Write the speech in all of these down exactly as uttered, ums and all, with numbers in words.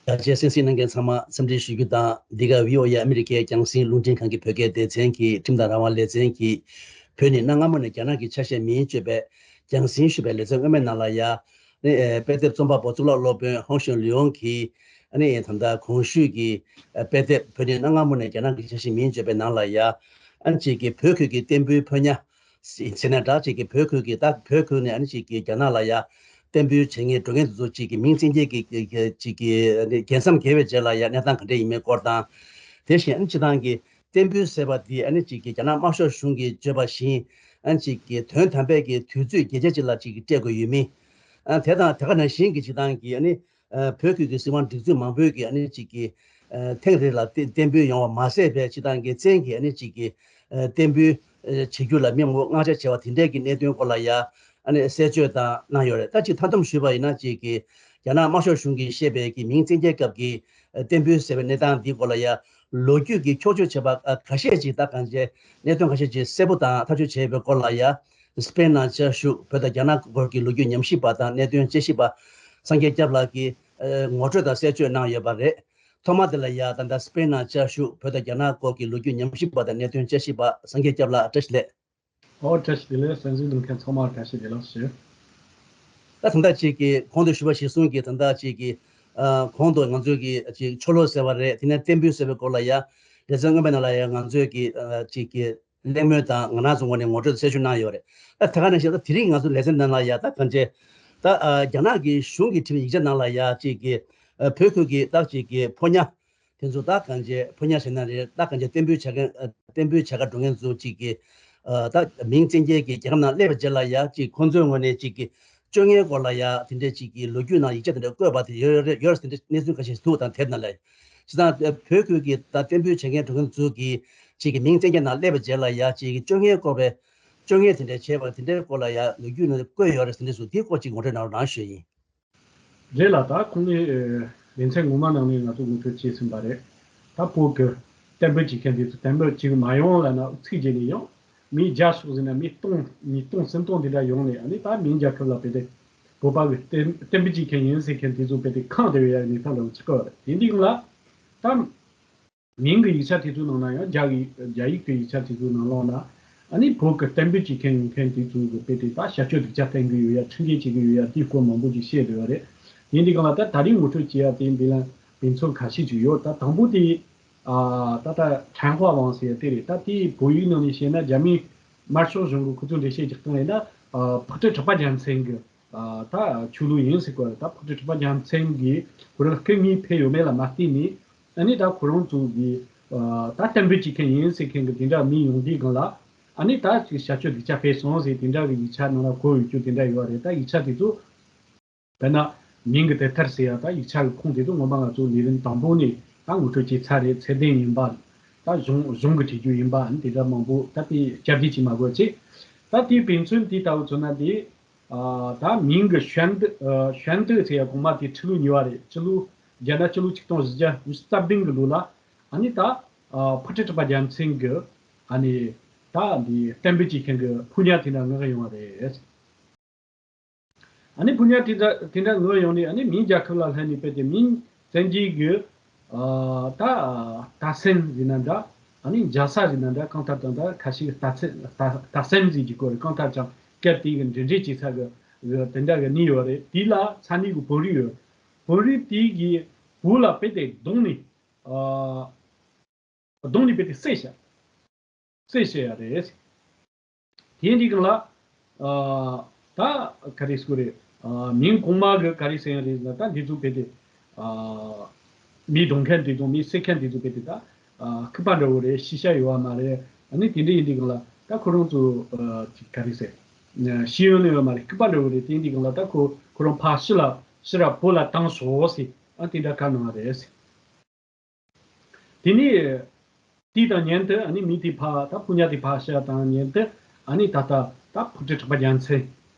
རྒྱ་ཆེའི་གསན་གཟིགས་གནང་མཁན་ཚང་མ་འཚམས་འདྲི་ཞུ་རྒྱུ་དང་། འདི་ག་བྷི་ཨོ་ཨེ་ཨ་མི་རི་ཀའི་རྒྱང་སྲིང་རླུང་འཕྲིན་ཁང་གི་བོད་སྐད་སྡེ་ཚན་གྱི་ཁྲིམས་དང་རང་དབང་ལེ་ཚན་གྱིས་བོད་ནས་གནའ་སྔ་མོ་ནས་རྒྱ་ནག་གི་ཆ་ཤས་མིན་བརྗོད་པའི་རྒྱང་སྲིང་ཞུས་པའི་ལེ་ཚན་སྔོན་མའི་ནང་ལ་ཡ། ཨ་ནི་ཨེ་དཔེ་དེབ་རྩོམ་པ་པོ་གཙུག་ལག་སློབ་དཔོན་ཧོང་ཞུན་ལིའུ་ཡོང་གིས། ཨ་ནི་ད་ལྟ་གོང་ཞུས་ཀྱི་ཨ་དཔེ་དེབ་བོད་ནས་གནའ་སྔ་མོ་ནས་རྒྱ་ནག་གི་ཆ་ཤས་མིན་བརྗོད་པའི་ནང་ལ་ཡ། ཨ་ནི་གཅིག་གི་བོད་ཁུལ་གྱི་བརྟན་པོའི་ཕོ་ཉ། ཟེར་ན་འདྲ། གཅིག་གི་བོད་ཁུལ་གྱི་ད་བོད་ཁུལ་ནས་ཨ་ནི་གཅིག་གི་རྒྱ་ནག་ལ་ཡ་བརྟན་པོའི་བྱེད་མཁན་འགྲོ་མཁན་དེ་ཚོ་གཅིག་གི་མིང་བཙན་སྐྱེལ་གྱི་གི་གཅིག་གི་ཨ་ནི་རྒྱལ་མཚམས་བརྒལ་བའི་རྗེས་ལ་ཡ་གནས་སྟངས་ག་འདྲ་ཡིན་མིན་སྐོར་དང་། དེ་བཞིན་ཨ་ནི་སྤྱིར་བཏང་གི་བརྟན་པོའི་ཟེར་བ་འདི་ཨ་ནི་གཅིག་གི་རྒྱ་ནག་དམར་ཤོག་གཞུང་གིས་བརྗོད་པ་བཞིན། ཨ་ནི་གཅིག་གི་དོན་དམ་པའི་གི་དུས་ཚོད་རྒྱས་རྒྱས་ཅིག་ལ་གཅིག་གི་སྤྲད་དགོས་ཡོད་མིན། ཨ་དེ་དང་དེ་ག་ནང་བཞིན་གྱི་སྤྱིར་བཏང་གི་ཨ་ནི། ཨ་བོད་ཁུལ་གྱི་སྲིད་དབང་སྒྲིག་འཛུགས་མང་པོས་ཀྱི་ཨ་ནི་གཅིག་གི་ཨ་ཐེངས་རེ་ལ་བརྟན་བརྟན་པོ་ཡོང་བ་མ་ཟད་པའི་སྤྱིར་བཏང་གི་བཙན་གྱིས་ཨ་ནི་གཅིག་གི་ཨ་བརྟན་པོའི་ཨ་བྱེད་རྒྱུ་ལ་མི་མང་པོ་མངགས་ཆ་བྱས་པ་དེ་འདྲའི་གི་གནད་དོན་སྐོར་ལ་ཡ་ཨ་ནི་གསལ་བརྗོད་དང་གནང་ཡོད་རེད། ད་ཅིག་མཐའ་སྡོམ་ཞུས་པ་ཡིན་ན། གཅིག་གི་རྒྱ་ནག་དམར་ཤོག་གཞུང་གིས་བཤད་པའི་གི་མིང་བཙན་སྐྱེལ་སྐབས་ཀྱི་ཨ་བརྟན་པོའི་ཟེར་བའི་གནས་སྟངས་འདིའི་སྐོར་ལ་ཡ་ལོ་རྒྱུས་ཀྱི་འཁྱོག་བརྗོད་བྱས་པ་ཨ་ཁ་ཤས་ཅིག་ད་གང་བྱས་གནད་དོན་ཁ་ཤས་ཅིག་གསལ་པོ་དང་ཐག་གཅོད་བྱས་པའི་སྐོར་ལ་ཡ། སི་པེན་ནང་བཅའ་བཞུགས་བོད་དང་རྒྱ་ནག་སྐོར་གྱི་ལོ་རྒྱུས་ཉམས་ཞིབ་པ་དང་གནད་དོན་དཔྱད་ཞིབ་པ་སངས་རྒྱས་སྐྱབས་ལགས་ཀྱིས་ཨ་ངོ་སྤྲོད་དང་གསལ་བརྗོད་གནང་ཡོད་པ་རེད། ཐོག་མ་དེ་ལ་ཡ་ད་ལྟ་སི་པེན་ནང་བཅའ་བཞུགས་བོད་དང་རྒྱ་ནག་སྐོར་གྱི་ལོ་རྒྱུས་ཉམས་ཞིབ་པ་དང་གནད་དོན་དཔྱད་ཞིབ་པ་སངས་རྒྱས་སྐྱབས་ལགས་བཀྲ་ཤིས་བདེ་ལེགས། ཨོ་བཀྲ་ཤིས་བདེ་ལེགས། གསན་གཟིགས་གནང་མཁན་ཚང་མར་བཀྲ་ཤིས་བདེ་ལེགས་ཞུ། ད་ད་ལྟ་ཅིག་གི་གོང་དུ་ཞུས་པ་གཞིར་བཟུང་གིས་ད་ལྟ་ཅིག་གི་ཨ་གོང་དུ་ང་ཚོས་ཀྱི་ཅིག་ཆོ་ལོ་ཟེར་བ་རེད། དེ་ནས་བརྟན་པོའི་ཟེར་བའི་སྐོར་ལ་ཡ་ལེ་ཚན་སྔོན་མའི་ནང་ལ་ཡ་ང་ཚོས་ཀྱི་ཨ་ཅིག་གི་གླེང་མོལ་དང་ང་རང་ཚོ་ངོས་ནས་ངོ་སྤྲོད་གསལ་ཞུ་གནང་ཡོད་རེད། ཨ་ད་ག་ནང་བཞིན་ད་དེ་རིང་ང་ཚོ་ལེ་ཚན་ནང་ལ་ཡ་ད་གང་བྱས། ད་ཨ་རྒྱ་ནག་གི་གཞུང་གིས་བྲིས་པའི་ཡིག་ཆ་ནང་ལ་ཡ་ཅིག་གི་ཨ་བོད་ཁུལ་གྱི་ད་ཅིག་གི་ཕོ་ཉ་དེ་ཚོ་ད་གང་བྱས་ཕོ་ཉ་ཟེར་ན་རེད། ད་གང་བྱས་བརྟན་པོའི་བྱ་མཁན་ཨ་བརྟན་པོའི་བྱ་དགའ་སྒྲུབ་མཁན་ཚོ་ཅིག་གི་ཨ་ད་མིང་བཙན་སྐྱེལ་གྱི་རྒྱལ་ཁབ་ནང་སླེབས་པའི་རྗེས་ལ་ཡ་ཅིག་ཁོང་ཚོའི་ངོས་ནས་ཅིག་གི་སྤྱོད་ངན་སྐོར་ལ་ཡ་དེ་འདྲའི་ཅིག་གི་ལོ་རྒྱུས་ནང་ཡིག་ཆ་དེ་འདྲ་བཀོད་པ་དེ་ཡོད་རེད། ཡོད་རེད་དེ་འདྲའི་གནས་ཚུལ་ཁ་ཤས་ཤིག་འདུག་དང་དེབ་ནང་ལ་ཡ། སྤྱིར་བཏང་བོད་ཁུལ་གྱི་ད་བརྟན་པོའི་བྱེད་མཁན་འགྲོ་མཁན་ཚོ་གིས་ཅིག་གི་མིང་བཙན་སྐྱེལ་ནང་སླེབས་པའི་རྗེས་ལ་ཡ་ཅིག་གི་སྤྱོད་ངན་སྐོར་བའི་སྤྱོད་ངན་དེ་འདྲ་བྱས་པ་དེ་འདྲའི་སྐོར་ལ་ཡ་ལོ་རྒྱུས་ནང་བཀོད་ཡོད་རེད། དེ་འདྲ་སོང་དེའི་སྐོར་ཅིག་ངོ་སྤྲོད་གནང་རོགས་གནང་ཞུ་ཡིན། རེད་ལ། ད་ཁོང་ནས་ལེ་ཚན་སྔོན་མ་ནང་ནས་ང་ཚོ་ངོ་སྤྲོད་བྱས་ཟིན་པ་རེད། ད་བོད་ཀྱི་བརྟན་པོ་བྱེད་མཁན་དེ་ཚོ་བརྟན་པོ་བྱེད་མ་ཡོང་ལབ་ན་ཚིག་བརྗེས་ནས་ཡང་མི་བརྒྱ་ཤོག་ཟིན་ན་མི་སྟོང་ཉིས་སྟོང་སུམ་སྟོང་དེ་འདྲ་ཡོང་ནས། ཨ་ནི་ད་མིང་རྒྱལ་ཁབ་ལ་བེད་དེ་བོད་པ་གི་བརྟན་བརྟན་པོ་བྱེད་མཁན་ཡིན་ཟེར་མཁན་དེ་ཚོ་བེད་དེ་ཁེངས་བསྡད་ཡོད་ཡ་གནས་སྟངས་ལ་ཆགས་ཀྱི་ཡོད་རེད། དེ་འདི་ཡིན་ལ་ད། མིང་གི་ཡིག་ཆ་དེ་ཚོའི་ནང་ན་ཡང་རྒྱ་ཡིག་རྒྱ་ཡིག་གི་ཡིག་ཆ་དེ་ཚོའི་ནང་ལོགས་ན། ཨ་ནི་བོད་ཀྱི་བརྟན་པོ་བྱེད་མཁན་ཡོང་མཁན་དེ་ཚོ་གི་དཔེ་དེ་ད་བྱ་སྤྱོད་སྡིག་ཅག་བསྟན་གི་ཡོད་ཡ། ཁྲིམས་འགལ་བྱེད་གི་ཡོད་ཡ། དེའི་སྐོར་མང་པོ་ཅིག་བཤད་བསྡད་ཡོད་རེད། དེ་འདི་གང་ལ་ད་ད་རིང་ངོ་སྤྲོད་བྱེད་ཡ་དེ་འདི་ལ་དཔེ་མཚོན་ཁ་ཤས་ཅིག་ཡོད། ད་དང་པོ་དེ་ཨ་ད་ད་ཁྲན་ཧྭ་ཝང་ཟེར་ཡ་དེ་རེད། ད་དེའི་བོད་ཡིག་ནང་ནས་བཤད་ན་རྒྱ་མིའི་དམར་ཤོག་གཞུང་གི་ཁོ་ཚོའི་འགྲེལ་བཤད་རྒྱག་སྟངས་ཡིན་ན། ཨ་ཕག་གྲུ་གྲགས་པ་རྒྱལ་མཚན་གི་ཨ་ད་ཆོས་ལུགས་ཡིན་ཟེར་གོ་རེད། ད་ཕག་གྲུ་གྲགས་པ་རྒྱལ་མཚན་གྱིས་ཁོ་རང་སྐུ་ངོ་ཕེབས་ཡོད་མེད་ལ་མ་བལྟས་ནས། ཨ་ནི་ད་ཁོ་རང་ཚོ་གི་ཨ་ད་བརྟན་པོ་བྱེད་མཁན་ཡིན་ཟེར་མཁན་གྱི་དེ་འདྲ་མི་ཡོང་དུས་སྒང་ལ། ཨ་ནི་ད་ཅིག་བྱ་སྤྱོད་སྡིག་ཅག་སྤེལ་སོང་ཟེར་དེ་འདྲ་གི་ཡིག་ཆ་ནང་ལ་བཀོད་ཡོད་རྒྱུ་དེ་འདྲ་ཡོད་རེད། ད་ཡིག་ཆ་དེ་ཚོ་དཔེར་ན་མིང་གི་དེབ་ཐེར་ཟེར་ཡ་ད་ཡིག་ཆ་གི་ཁུངས་དེ་ཚོ་སྔོན་མ་ང་ཚོ་ལས་རིམ་དང་པོ་ནས་ད་ངོ་སྤྲོད་བྱས་ཚར་རེད། ཚད་ལྡན་ཡིན་པ། ད་གཞུང་གཞུང་གི་བྲིས་རྒྱུ་ཡིན་པ། ཨ་ནི་དེ་འདྲ་མང་པོ་ད་དེ་བསྐྱར་ཟློས་བྱེད་མ་དགོས་ཚེ། ད་དེའི་དཔེ་མཚོན་དེ་ལྟ་བུ་མཚོན་ན་དེ། ཨ་ད་མིང་གི་ཞོན་ཏི་ཨ་ཞོན་ཏི་ཟེར་ཡ་གོང་མ་དེ་ཁྲི་ལོ་ཉེ་བ་རེད། སྤྱི་ལོ་བརྒྱ་ན་སྤྱི་ལོ་ཆིག་སྟོང་བཞི་བརྒྱ་ཉི་ཤུ་རྩ་བདུན་གི་ལོ་ལ། ཨ་ནི་ད་ཨ་ཕག་གྲུ་གྲགས་པ་རྒྱལ་མཚན་གི་ཨ་ནི་ད་འདི་བརྟན་པོ་བྱེད་མཁན་གི་ཕོ་ཉ་དེ་འདྲ་མངགས་ཡོང་བ་རེད། ཨ་ནི་ཕོ་ཉ་དེ་འདྲ་དེ་འདྲ་མངགས་ཡོང་ནས། ཨ་ནི་མིང་རྒྱལ་ཁབ་ལ་ལྷན་ནས་དཔེ་དེ་མིང་བཙན་སྐྱེལ་གི་ཨ་ད་ད་སེམས་ཟེར་ན་འདྲ། ཨ་ནི་འཇའ་ས་ཟེར་ན་འདྲ། གང་ལྟར་ད་ད་ཁ་ཤས་ད་སེམས་ད་ད་སེམས་ཟེར་གྱི་གོ་རེད། གང་ལྟར་ཀྱང་སྐད་དེ་གི་འབྲེལ་འདྲིས་བྱེད་ས་གི་གི་དེ་འདྲ་གི་གནས་ཡོད་རེད། དེ་ལ་ས་གནས་གི་བོད་རིགས་ཡོད། བོད་རིགས་དེ་གི་བོད་ལ་དཔེ་དེ་གདོང་ནས་ཨ་གདོང་ནས་དཔེ་དེ་བསད་བཞག་བསད་བཞག་ཡ་རེད། དེའི་འདི་གང་ལ་ཨ་ད་ག་རེ་ཟེར་དགོས་རེད། ཨ་མིང་གོང་མ་གི་ག་རེ་ཟེར་ཡ་རེད་ཟེར་ན། ད་འདི་ཚོ་དཔེ་དེ་ཨ་མི་གདོང་མཁན་དེ་ཚོ་མི་བསད་མཁན་དེ་ཚོ་དཔེ་དེ་ད་ཨ་སྐུད་པ་འདྲ་བོ་རེད། ཤེས་བྱ་ཡོད་བ་མ་རེད། ཨ་ནི་དེ་འདྲ་ཡིན་དུས་གང་ལ་ད་ཁོ་རང་ཚོ་ཨ་ཅིག་ག་རེ་ཟེར། ཤེས་ཡོན་ཡོད་མ་རེད། སྐུད་པ་འདྲ་བོ་རེད། དེ་འདི་གང་ལ་ད་ཁོ་ཁོ་རང་ཕར་ཕྱི་ལ་ཕྱི་ར་བོད་ལ་བཏང་ཤོག་ཟེར། ཨ་དེ་འདྲ་བཀའ་གནང་བ་རེད། དེ་ནས་དེ་དང་མཉམ་དུ་ཨ་ནི་མི་དེ་ཕར་ད་ཕོ་ཉ་དེ་ཕར་བཞག་དང་མཉམ་དུ། ཨ་ནི་ད་ལྟ་ད་ཕག་གྲུ་གྲགས་པ་རྒྱལ་མཚན་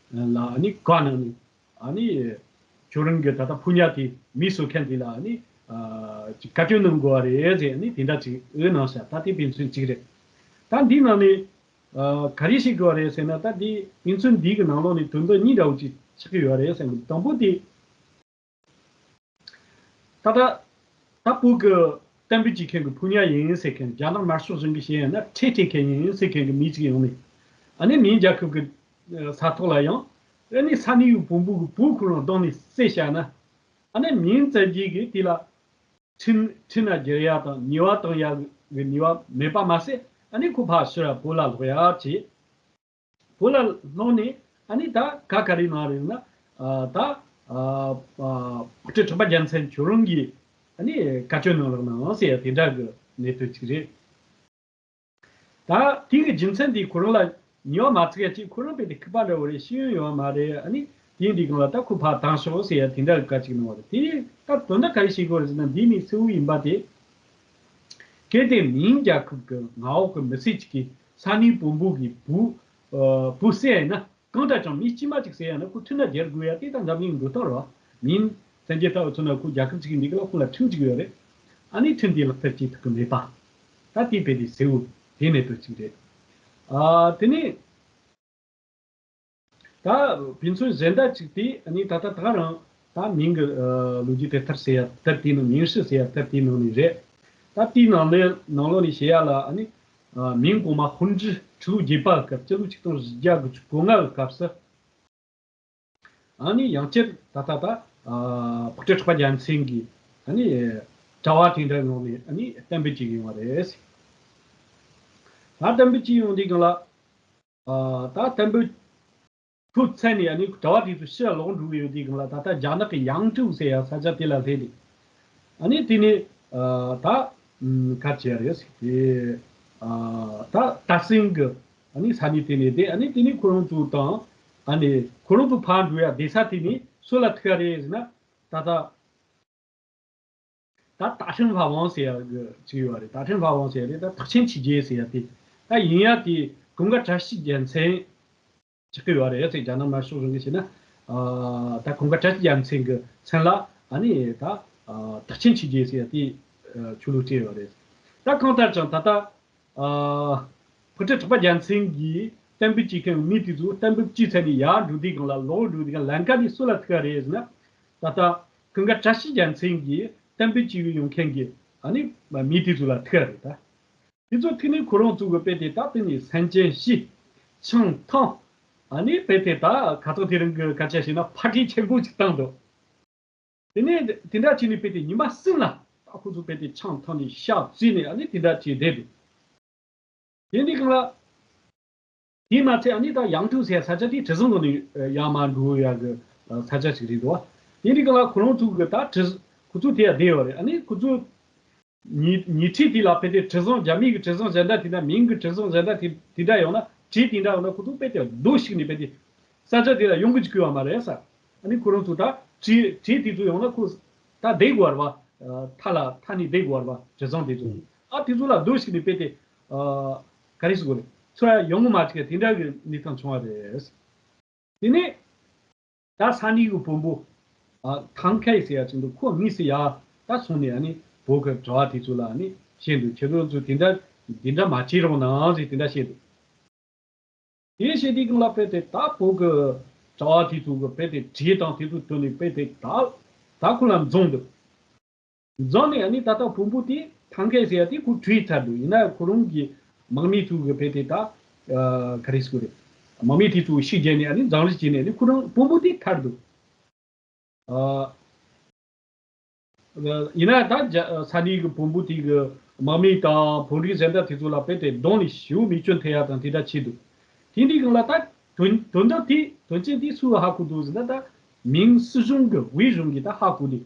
ལ་ཨ་ནི་བཀའ་གནང་ནས། ཨ་ནི་ཁྱོད་རང་གི་ད་ལྟ་ཕོ་ཉ་དེ་མི་གསོད་མཁན་དེ་ལ་ཨ་ནི་ཨ་ཅིག་བཀའ་བཀྱོན་གནང་དགོས་པ་རེད་ཟེར། ཨ་ནི་དེ་འདྲ་ཅིག་འོས་གནང་ཤག་ད་དེ་དཔེ་མཚོན་གཅིག་རེད། ད་འདི་ནང་ནས་ཨ་ག་རེ་ཤེས་དགོས་པ་རེད་ཟེར་ན། ད་འདི་དཔེ་མཚོན་འདི་གི་ནང་ལོགས་ནས་དོན་དག་གཉིས་འདྲ་བོ་ཅིག་ཆགས་ཀྱི་ཡོད་རེད་ཟེར་གི། དང་པོ་དེ། ད་ལྟ་ད་བོད་ཀྱི་གཏན་འབེབས་བྱེད་མཁན་གྱི་ཕོ་ཉ་ཡིན་ཟེར་མཁན། རྒྱ་ནག་དམར་ཤོག་གཞུང་གི་བཤད་ཡིན་ན་ཁྲེ་ཁྲེ་མཁན་ཡིན་ཟེར་མཁན་གྱི་མི་གཅིག་ཡོང་ནས། ཨ་ནི་མིང་རྒྱལ་ཁབ་ཀྱི་ས་ཐོག་ལ་ཡང་། ཨ་ནི་ས་གནས་ཡུལ་བོན་པོ་གི་བོད་ཁོ་རང་གདོང་ནས་བསད་བཞག་ན། ཨ་ནི་མིང་བཙན་གྱིས་གི་དེ་ལ་ཁྲིམས་ཁྲིམས་ན་སྦྱར་ཡ་དང་ཉེས་པ་གཏོང་ཡ་གི་ནུས་པ་མེད་པ་མ་ཟད། ཨ་ནི་ཁོ་ཕར་ཕྱིར་བོད་ལ་ལོག་ཡ་བྱས། བོད་ལ་ལོག་ནས་ཨ་ནི་ད་ག་ག་རེ་གནང་རེད་ན། ཨ་ད་ཨ་ཨ་ཕག་གྲུ་གྲགས་པ་རྒྱལ་མཚན་ཁྱོད་རང་གིས་ཨ་ནི་བཀའ་བཀྱོན་གནང་རོགས་གནང་ཟེར་ཡ་དེ་འདྲ་གི་གནད་དོན་ཅིག་རེད། ད་དེ་གི་རྒྱུ་མཚན་དེ་ཁོ་རང་ལ་ཉེས་པ་མ་བཙུགས་ཡ་ཅིག་ཁོ་རང་དཔེ་དེ་ཁུག་པ་འདྲ་བོ་རེད། ཤེས་ཡོན་ཡོད་མ་རེད། ཨ་ནི་དེ་འདི་གང་ལ་ད་ཁོ་ཕར་བཏང་ཤོག་ཟེར་ཡ་དེ་འདྲ་གི་བཀའ་ཅིག་གནང་བ་རེད། དེ་ད་དོན་དག་ག་རེ་བཤད་དགོས་རེད་ཟེར་ན། འདི་ནི་གསལ་བོ་ཡིན་པ་དེ། གལ་ཏེ་མིང་རྒྱལ་ཁབ་ཀྱི་མངའ་འོག་གི་མི་སེར་ཅིག་གིས་ས་གནས་བོན་པོ་གི་བུ་ཨ་བུ་བསད་ཡིན་ན། གང་ལྟར་ཀྱང་མི་དཀྱུས་མ་ཅིག་བསད་ཡ་ན་ཁོ་ཁྲིམས་ན་སྦྱར་དགོས་ཡ་དེ་ད་འཛམ་གླིང་འགྲོ་སྟངས་རེད་བ། མིང་བཙན་གྱིས་བཏགས་པ་ཚོ་ན་ཁོ་རྒྱལ་ཁབ་ཅིག་གི་འདི་ག་ལ་ཁོ་ལ་ཁྲིམས་ཅིག་ཡོད་རེད། ཨ་ནི་ཁྲིམས་དེ་ལག་བསྟར་བྱེད་ཐུབ་ཀྱི་མེད་པ། ད་དེ་དཔེ་དེ་གསལ་བོ་དེ་གནད་དོན་ཅིག་རེད། ཨ་དེ་ནས་ད་དཔེ་མཚོན་གཞན་དག་ཅིག་དེ་ཨ་ནི་ད་ལྟ་ད་རང་ད་མིང་གི་ཨ་ལོ་རྒྱུས་དེབ་ཐེར་ཟེར་ཡ་དེབ་དེའི་ནང་མིང་སྲིད་ཟེར་ཡ་དེབ་དེའི་ནང་ནས་རེད། ད་དེའི་ནང་ནས་ནང་ལོགས་ནས་བཤད་ཡ་ལ་ཨ་ནི། ཨ་མིང་གོང་མ་ཧོར་འདྲི་ཁྲི་ལོ་བརྒྱད་པ་སྐབས་སྤྱི་ལོ་ཆིག་སྟོང་བཞི་བརྒྱ་དགུ་བཅུ་གོ་ལྔ་གི་སྐབས་སུ། ཨ་ནི་ཡང་བསྐྱར་ད་ལྟ་ད་ཨ་ཕག་གྲུ་གྲགས་པ་རྒྱལ་མཚན་གྱིས་ཨ་ནི་དྲ་བ་དེ་འདྲ་ངོས་ནས་ཨ་ནི་གཏན་འབེབས་བྱས་ཡོང་བ་རེད། ད་གཏན་འབེབས་བྱས་ཡོང་དུས་སྒང་ལ། ཨ་ད་གཏན་འབེབས་ཐུབ་ཚར་ནས་ཨ་ནི་དྲ་བ་དེ་ཚོ་ཕྱིར་ལོག་འགྲོ་གི་ཡོད་དུས་སྒང་ལ། ད་ལྟ་རྒྱ་ནག་གི་ཡང་ཀྲོའུ་ཟེར་ཡ་ས་ཆ་དེ་ལ་སླེབས་ནས། ཨ་ནི་དེ་ནས་ཨ་ད་ཨམ་ག་རེ་བྱས་རེད་ཟེར་དེ། ཨ་ད་ད་སིང་གི་ཨ་ནི་ས་གནས་དེ་ནས་བསྡད། ཨ་ནི་དེ་ནས་ཁོ་རང་ཚོ་དང་ཨ་ནི་ཁོ་རང་ཚོ་ཕར་འགྲོ་ཡ་བསྡད་ས་དེ་ནས་སུ་ལ་ཐུག་ག་རེད་ཟེར་ན། ད་ལྟ་ད་ཏ་ཁྲིན་ཧྥ་ཝང་ཟེར་ཡ་གི་ཅིག་ཡོད་རེད། ཏ་ཁྲིན་ཧྥ་ཝང་ཟེར་ཡ་རེད། ད་ཐེག་ཆེན་ཆོས་རྒྱལ་ཟེར་ཡ་དེ། ད་ཡིན་ཡ་དེ་ཀུན་དགའ་བཀྲ་ཤིས་རྒྱལ་མཚན་ཅིག་གི་ཡོད་རེད་ཟེར། རྒྱ་ནག་དམར་ཤོག་གཞུང་གིས་བྱས་ན། ཨ་ད་ཀུན་དགའ་བཀྲ་ཤིས་རྒྱལ་མཚན་གི་མཚན་ལ་ཨ་ནི་ད་ཨ་ཐེག་ཆེན་ཆོས་རྒྱལ་ཟེར་ཡ་དེ་ཨ་ཆོས་ལུགས་སྤྲད་ཡོད་རེད། ད་གང་ལྟར་ཀྱང་ད་ལྟ་ཨ་ཕག་གྲུ་གྲགས་པ་རྒྱལ་མཚན་གྱིས་གཏན་འབེབས་བྱེད་མཁན་མི་དེ་ཚོ་གཏན་འབེབས་བྱས་ཚར་ནས་ཡར་འགྲོ་དུས་སྒང་ལ། ལོག་འགྲོ་དུས་སྒང་ལ་ལམ་ཁ་ནས་སུ་ལ་ཐུག་ག་རེད་ཟེར་ན། ད་ལྟ་ཀུན་དགའ་བཀྲ་ཤིས་རྒྱལ་མཚན་གྱིས་གཏན་འབེབས་བྱེད་ཡོང་མཁན་གྱི་ཨ་ནི་མི་དེ་ཚོ་ལ་ཐུག་ག་རེད། ད་དེ་ཚོ་ཐུག་ནས་ཁོ་རང་ཚོ་གི་དཔེ་དེ་ད་དེ་ནས་སན་ཅན་ཤི། ཆང་ཐང་། ཨ་ནི་དཔེ་དེ་ད་ཁ་ཐོག་དེ་རིང་གི་སྐད་ཆ་བཤད་ན་ཕ་ཊི་ཆེན་པོ་ཅིག་བཏང་འདུག་དེ་ནས་དེ་འདྲ་བྱས་ནས་དཔེ་དེ་ཉི་མ་གསུམ་ལ་ད་ཁོ་ཚོ་དཔེ་དེ་ཆང་ཐང་ནས་ཤ་བཙོས་ནས་ཨ་ནི་དེ་འདྲ་བྱས་བསྡད་འདུག་དེ་འདི་གང་ལ། དེས་མ་ཚད་ཨ་ནི་ད་ཡང་ཀྲོའུ་ཟེར་ས་ཆ་དེ་གྲུ་གཟིངས་ངོས་ནས་ཡར་མར་འགྲོ་ཡ་གི་ས་ཆ་ཞིག་རེད་འདུག་དེ་འདི་གང་ལ་ཁོ་རང་ཚོ་གི་ད་གྲུ་ཁོ་ཚོ་དེ་ཡ་བསྡད་ཡོད་རེད། ཨ་ནི་ཁོ་ཚོ་ཉེ་ཉེ་འཁྲིས་དེ་ལ་དཔེ་དེ་གྲུ་གཟིངས། རྒྱ་མི་གི་གྲུ་གཟིངས་གཞན་དག་དེ་འདྲ། མིང་གི་གྲུ་གཟིངས་གཞན་དག་དེ་དེ་འདྲ་ཡོང་ན། གྲས་དེ་འདྲ་ཡོང་ན་ཁོ་ཚོ་དཔེ་དེ་རྡོ་བཤིག་ནས་དཔེ་དེ་ས་ཆ་དེ་ལ་ཡོང་གི་བཅུག་གི་ཡོད་མ་རེད་ས། ཨ་ནི་ཁོ་རང་ཚོ་ད་གྲས་གྲས་དེ་ཚོ་ཡོང་ན་ཁོ་ད་བསྡད་དགོས་རེད་བ། མཐའ་ལ་མཐའ་ནས་བསྡད་དགོས་རེད་བ། གྲུ་གཟིངས་དེ་ཚོ། ཨ་དེ་ཚོ་ལ་རྡོ་བཤིག་ནས་དཔེ་དེ་ག་རེ་ཟེར་དགོས་རེད། འཚོ་ཡ་ཡོང་གི་མ་བཅུག་དེ་འདྲ་གི་གནས་སྟངས་བྱུང་བ་རེད། དེ་ནས་ད་ས་གནས་གི་བོན་པོ་ཨ་ཐང་ཁའེ་ཟེར་ཡ་ཅིག་འདུག་ཁོ་དངོས་སུ་ཡར་ད་སོང་ནས་ཨ་ནི་བོད་ཀྱི་དྲ་བ་དེ་ཚོ་ལ་ཨ་ནི་བཤད་འདུག་ཁྱེད་རང་ཚོ་དེ་འདྲ་དེ་འདྲ་མ་བྱེད་རོགས་གནང་ཟེར་དེ་འདྲ་བཤད་འདུག་དེ་བཤད་དུས་སྒང་ལ་དཔེ་དེ་ད་བོད་ཀྱི་དྲ་བ་དེ་ཚོ་གི་དཔེ་དེ་གྲས་དང་དེ་ཚོ་བཏོན་ནས་དཔེ་དེ་ད་ད་ཁོ་ལ་འཛོམས་འདུག་འཛོམས་ནས་ཨ་ནི་ད་ལྟ་བོན་པོ་དེ་ཐང་ཁའེ་ཟེར་ཡ་དེ་ཁོ་བྲོས་ཚར་འདུག་ཡིན་ན་ཁོ་རང་གི་དམག་མི་ཚོ་གི་དཔེ་དེ་ད་ཨ་ག་རེ་ཟེར་དགོས་རེད། དམག་མི་དེ་ཚོ་ཤི་རྗེས་ནས་ཨ་ནི་འཛིང་རེས་བྱས་ནས་ཨ་ནི་ཁོ་རང་བོན་པོ་དེ་ཐར་འདུག་ཨ། ཡིན་ན་ད་རྒྱ་ས་གནས་ཀྱི་བོན་པོ་དེ་གི་དམག་མི་དང་བོན་རིགས་གཞན་དག་དེ་ཚོ་ལ་དཔེ་དེ་གདོང་ནས་ཞེ་པོ་མིག་སྐྱོན་ཐེབས་ཡ་དང་དེ་འདྲ་བྱས་འདུག་དེ་འདྲའི་སྒང་ལ་ད་དོན་དོན་དག་དེ་དོན་རྐྱེན་དེ་སུས་ཧ་གོ་འདུག་ཟེར་ན། ད་མིང་སྲིད་གཞུང་གི་དབུས་གཞུང་གིས་ད་ཧ་གོ་ནས་